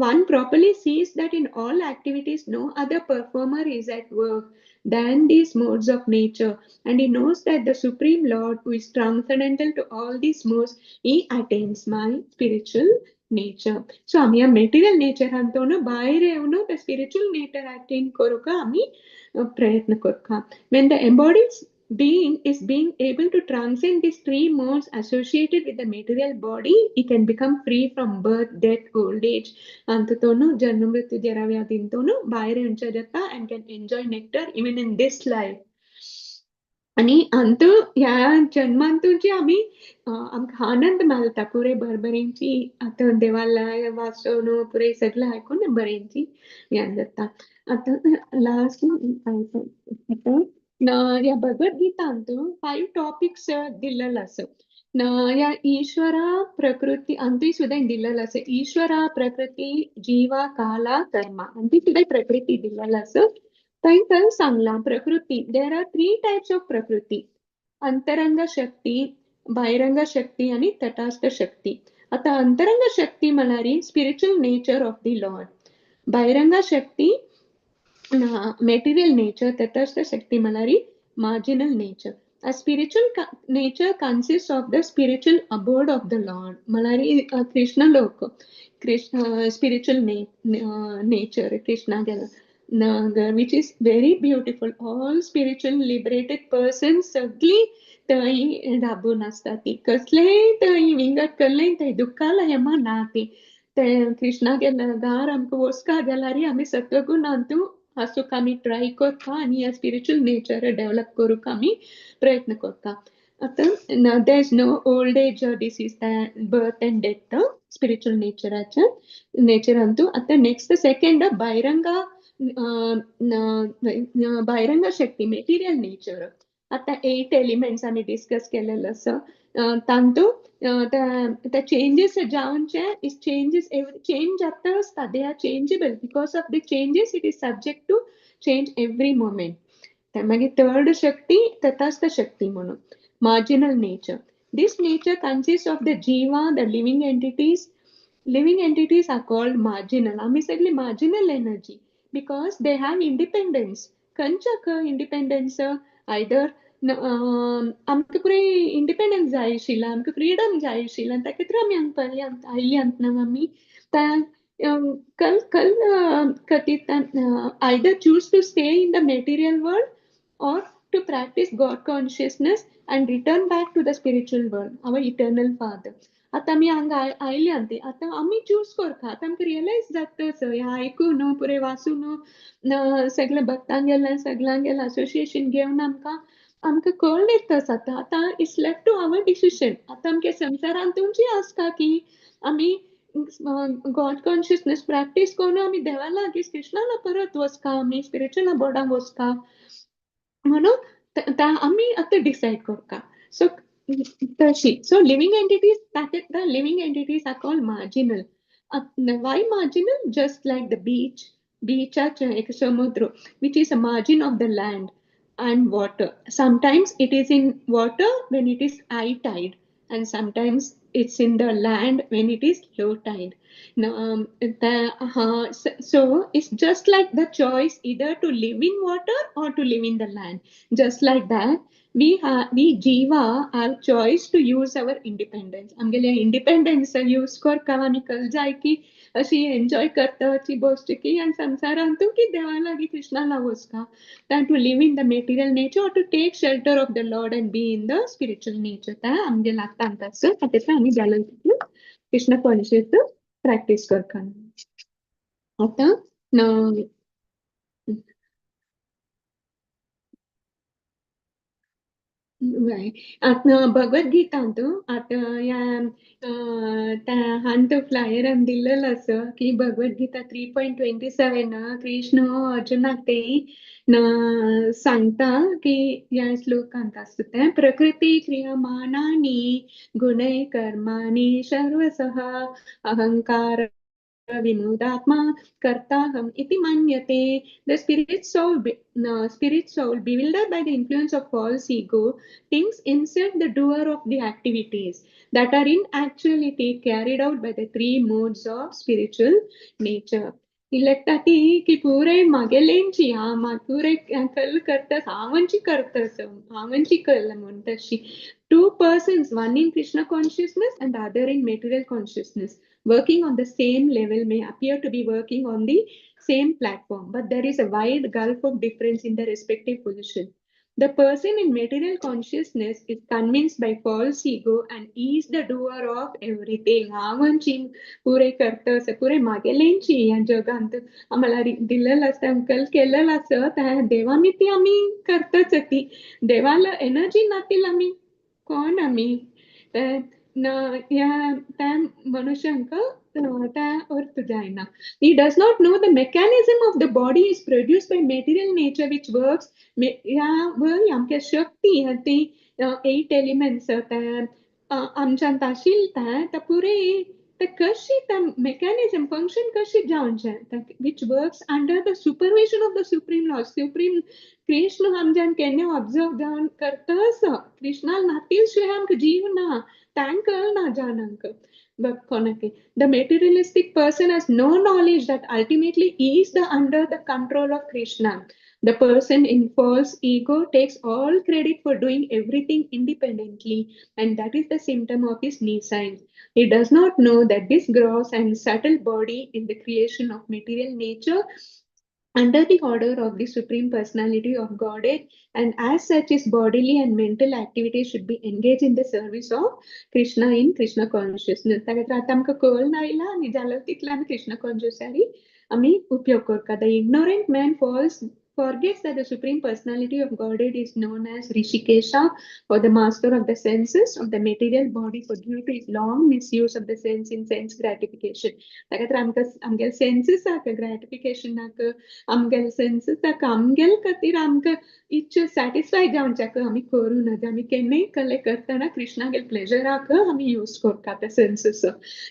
one properly sees that in all activities no other performer is at work than these modes of nature, and he knows that the Supreme Lord, who is transcendental to all these modes, he attains my spiritual nature. So आमी ह्या material नेचरांतून भायर येवन the spiritual nature attain करूंक आमी प्रयत्न करता. When the embodied being is being able to transcend these three modes associated with the material body, he can become free from birth, death, old age. अंततोनु जन्म मृत्यु जरा व्याधींतोनु भायर येवचें जाता and can enjoy nectar even in this life. आनी अंत ह्या जन्मांतून आमी आमकां आनंद मेळटा पुरे बरबरेंची. आतां देवाला वाचून पुरे सगळें आयकून बरेंची हें जाता. आतां लास्ट आतां ह्या भगवद्गीतांत फायव टॉपिक्स दिल्लेले आसा. ह्या ईश्वरा प्रकृती अंतूय सुद्दां दिल्लेलो आसा. ईश्वरा, प्रकृती, जीवा, काला, कर्मा अंतूय सुद्दां प्रकृती दिल्लेलो आसा. थंय सांगलां प्रकृती, there are three types of प्रकृती: अंतरंग शक्ती, बहिरंग शक्ती आनी तटस्थ शक्ती. आतां अंतरंग शक्ती म्हळ्यार spiritual nature of the Lord, बहिरंग Shakti material nature, तटस्थ शक्ती म्हळ्यार marginal nature. A spiritual nature consists of the spiritual abode of the Lord. म्हळ्यार कृष्ण लोक, Krishna spiritual nature, Krishna Nagar, which is very beautiful. All spiritual liberated persons सगळी थंय राबून आसता ती. कसलेय थंय विंगड कसलेय थंय दुख्खाला हेमा ना ती. ते कृष्णागे दार आमकां वचका जाल्यार आमी सत्वगुणांतू आसूंक आमी ट्राय करता आनी ह्या स्पिरिच्युअल नेचर डेव्हलप करूंक आमी प्रयत्न करता. आतां there is no old age, disease, birth and death spiritual नेचराच्या नेचरांतू. आतां नेक्स्ट सेकंड बहिरंगा बहिरंग शक्ती, मेटेरियल नेचर. आतां एट एलिमेंट्स आमी डिस्कस केलेले आसा. तांतू the changes जावचे is changes every change जाता आसता. They are changeable. Because of the changes, it is subject to change every moment. मागीर थर्ड शक्ती तटस्थ शक्ती म्हणून marginal nature. This nature consists of the jiva, the living entities. Living entities are called marginal. आमी सगळी marginal energy because they have independence. खंयच्या independence? Either आमकां पुराय इंडिपेंडन्स जाय आशिल्लें, आमकां फ्रीडम जाय आशिल्लें. ताका खातीर आमी हांगा आयिल्ली आसतना आमी कल कल कथीत either choose to stay in the material world or to practice God consciousness and return back to the spiritual world, our eternal father. आतां आमी हांगा आयल्या ती आतां आमी चूज करता. आतां आमकां रियलायज जाता सर हें आयकून न्हू पुरें वाचून न्हू सगळें भक्तांगेलें सगळ्यांगेलें असोसिएशन घेवन आमकां आमकां कळ्ळें तस आतां. आतां it's left to our decision. आतां आमच्या संवसारांत तुमची आसता की आमी गॉड कॉन्शियसनेस प्रॅक्टीस करून आमी देवा लागीं कृष्णाला परत वचका, आमी स्पिरिच्युअल बोर्डाक वचका म्हणून आमी आतां डिसायड करता. सो तशी so living entities, the living entities are called marginal. Why marginal? Just like the beach, बीचाचे एक समुद्र which is a margin of the land and water. Sometimes it is in water when it is high tide, and sometimes it's in the land when it is low tide. Now, so it's just like the choice either to live in water or to live in the land. Just like that, we jiva have choice to use our independence. आमगेले independence use करता आमी कल जाय की अशी enjoy करता अशी बसची आनी संवसारांतू की देवा लागीं कृष्णा लागीं वचका, than to live in the material nature or to take shelter of the Lord and be in the spiritual nature. ता आमगे लागता आमकां सो ताका आमी balance Krishna conscious practice करता. आतां आतां भगवद्गीतांत आतां ह्या हांत फ्लायरान दिल्लेलो आसा की भगवद्गीता 3.27 कृष्ण अर्जुनाक ते सांगता की ह्या श्लोकांत आसता तें प्रकृती क्रियमाणानि गुणै कर्माणि सर्वसः अहंकार विमूढात्मा कर्ताहम् इति मन्यते. The spirit soul bewildered by the influence of false ego thinks himself the doer of the activities that are in actuality carried out by the three modes of spiritual nature. लागता ती की पुरे मागेलेंची हा पुरे कल करतस हांवची करतस हांवची कल म्हूण तशी. Two persons, one in Krishna consciousness and the other in material consciousness, working on the same level may appear to be working on the same platform, but there is a wide gulf of difference in the respective position. The person in material consciousness is convinced by false ego and is the doer of everything. हांवची पुरे करतस पुरे मागेलेंची ह्या जगांत आम्हाला दिलेलं आसता कल केलेलं आसा त्या देवा ती आमी करतच ती देवाला एनर्जी नातील आमी कोण आमी ह्या त्या मनुष्यांक त्या अर्थ जायना. He does not know the mechanism of the body is produced by material nature which works. ह्या वय आमच्या शक्ती ती 8 elements त्या आमच्यांत आशिल्ली त्या पुरे ते कशी त्या मेकॅनिझम फंक्शन कशी जावचें which works under the supervision of the supreme lord. Supreme Krishna आमच्यान केन्ना ऑब्जर्व जावन करतस कृष्णा नातील शिवाय आमकां जीव ना, तांकां ना जाणांक कोणाक. The materialistic person has no knowledge that ultimately is the under the control of Krishna. The person in false ego takes all credit for doing everything independently, and that is the symptom of his nescience. He does not know that this gross and subtle body is the creation of material nature under the order of the Supreme Personality of Godhead, and as such his bodily and mental activities should be engaged in the service of Krishna in Krishna consciousness. ताका आतां आमकां कळना आयला आनी जालो तितलो आमी कृष्ण कॉन्शियसारी आमी उपयोग करता. The ignorant man forgets that the Supreme Personality of Godhead is known as Rishikesha, or the master of the senses of the material body, for due to his long misuse of the sense in sense gratification. ताका तर आमकां आमगेले सेन्सीसाक ग्रॅटिफिकेशनाक आमगेले सेन्सीसाक आमगेले खातीर आमकां इच्छा satisfy जावच्याक आमी करूं नज. आमी केन्नाय कले करतना कृष्णागेले प्लेजराक आमी यूज करता ते senses.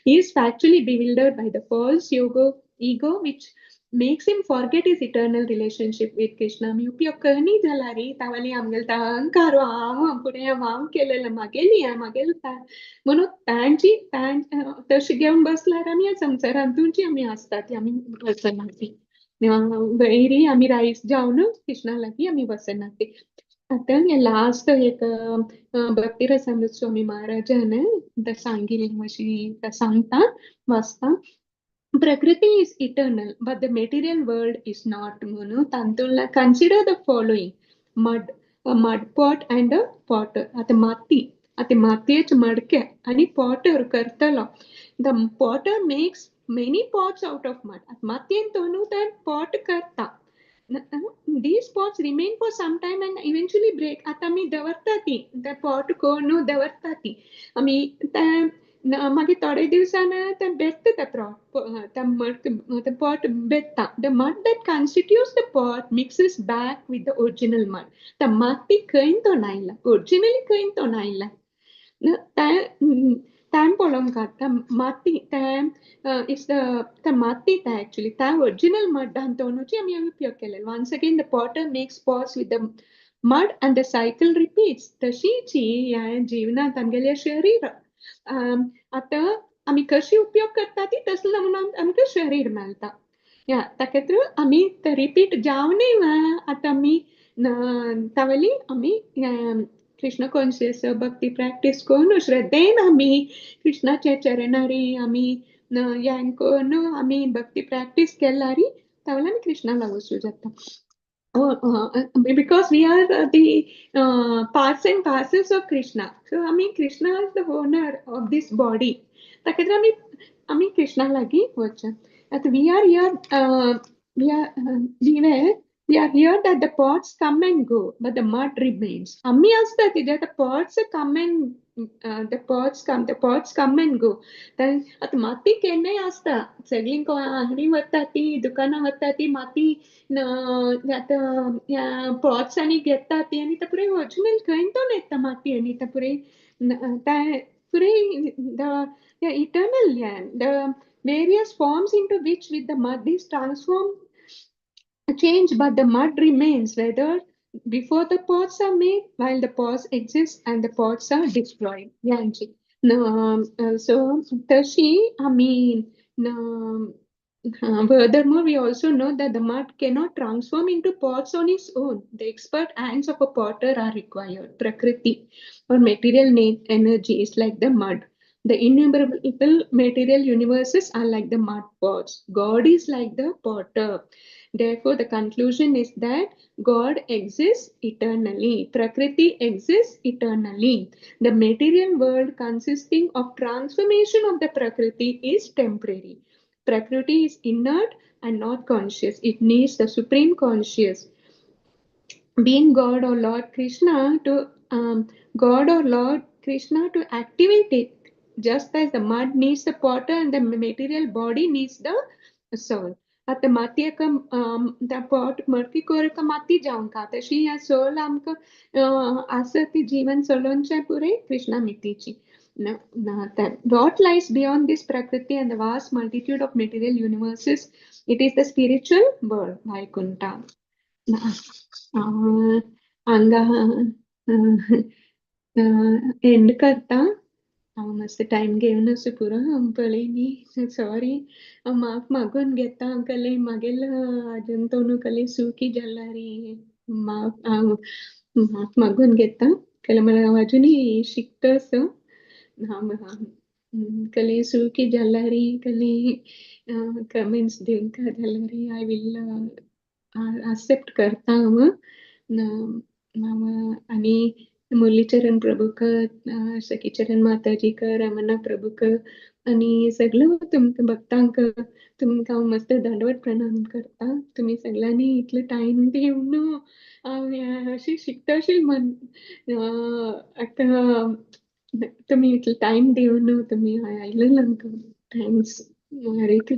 He is factually bewildered by the false ego which makes him forget his eternal relationship with Krishna. आमी उपयोग करनी जाला रे तावली आमगेले अहंकार हांव फुडें हांव केलेलें मागेली मागेली म्हणून तांची तशें घेवन बसल्यार आमी ह्या संवसारांतूची आमी आसता ती आमी वचना ती वयरी आमी रायस जावन कृष्णा लागीं आमी वचना ती. आतां हें लास्ट एक भक्ती रसामृत स्वामी महाराजान सांगिल्लें अशी सांगता वाचता. Prakriti is eternal, but the material world is not. म्हणून तातूंतल्यान consider the following: mud, a mud pot and a potter. आतां माती आतां मातयेचे मडके आनी पॉटर करतलो. The potter makes many pots out of mud. मातयेन तोनू ते पॉट करता. These pots remain for some time and eventually break. आतां आमी दवरता ती ते पॉट करून दवरता ती आमी ते मागीर थोडे दिवसान ते बेत्ता ते ते मडक ते pot बेत्ता. The mud that constitutes the pot mixes back with the original mud. ते माती खंय तो आयला, ओरिजिनली खंय तो आयला तें पळोवंक. ते माती तें is the ते माती ते एक्चुअली त्या ओरिजिनल मड्डान तोनुची आमी उपयोग केले. Once again, the potter makes pots with the mud and the cycle repeats. तशीच ह्या जीवनांत आमगेलें शरीर आतां आमी कशी उपयोग करता ती तसलो म्हणून आमकां शरीर मेळटा. या ताका आमी ते रिपीट जावनय आतां आमी तावली आमी कृष्ण कॉन्शियस भक्ती प्रॅक्टीस करून श्रद्धेन आमी कृष्णाच्या चरणारी आमी हें करून आमी भक्ती प्रॅक्टीस केल्यारी तावली आमी कृष्णा लागूं जाता, because we are the parts and parcels of Krishna. So, I mean, Krishna is the owner of this body. ताका आमी आमी कृष्णा लागीं वचचें. आतां we are here, we are here that the pots come and go, but the mud remains. आमी आसता तिजे the pots come and the pots come and go. आतां माती केन्नाय आसता. सगळीं आंगडी वता ती दुकानां वता ती माती आतां पॉट्स आनी घेता ती आनी ते पुराय ओरिजिनल खंय तो येता माती आनी ते पुराय ते पुराय the eternal, the various forms into which with the mud is transformed change, but the mud remains, whether before the pots are made, while the pots exist and the pots are destroyed. यांची so तशी आमी. Furthermore, we also know that the mud cannot transform into pots on its own. The expert hands of a potter are required. Prakriti or material energy is like the mud. The innumerable material universes are like the mud pots. God is like the potter. Therefore, the conclusion is that God exists eternally. Prakriti exists eternally. The material world consisting of transformation of the Prakriti is temporary. Prakriti is inert and not conscious. It needs the supreme conscious being, God or Lord Krishna, to God or Lord Krishna to activate it, just as the mud needs the potter and the material body needs the soul. आतां मातयेक त्या pot मडकी कोरक माती जावंक तशी ह्या सोल आमकां आसा ती जीवन चलोवचें पुराय Krishna मितीची. What lies beyond this Prakriti and the vast multitude of material universes? It is the spiritual world, Vaikuntha. हांगा एंड करता. हांव मातसो टायम घेवन असो पुरो पळय न्ही, सॉरी, हांव माफ मागून घेता. कले मागेल आजून तोनू कले सुकी जाल्यार माफ, हांव माफ मागून घेता. कले मला हांव अजुनूय शिकता सो कले सुकी जाल्यार कले कमेंट्स दिवंक जाल्यार I will accept करता हांव. हांव आनी मुरलीचरण प्रभूक, सखीचरण माताजीक, रमणा प्रभूक आनी सगळ्या तुमकां भक्तांक तुमकां हांव मस्त दंडवत प्रणाम करता. तुमी सगळ्यांनी इतलो टायम दिवन हांव अशी शिकता अशी मन आतां तुमी इतलो टायम दिवन तुमी आयलेले आमकां. Thanks. Hare Krishna.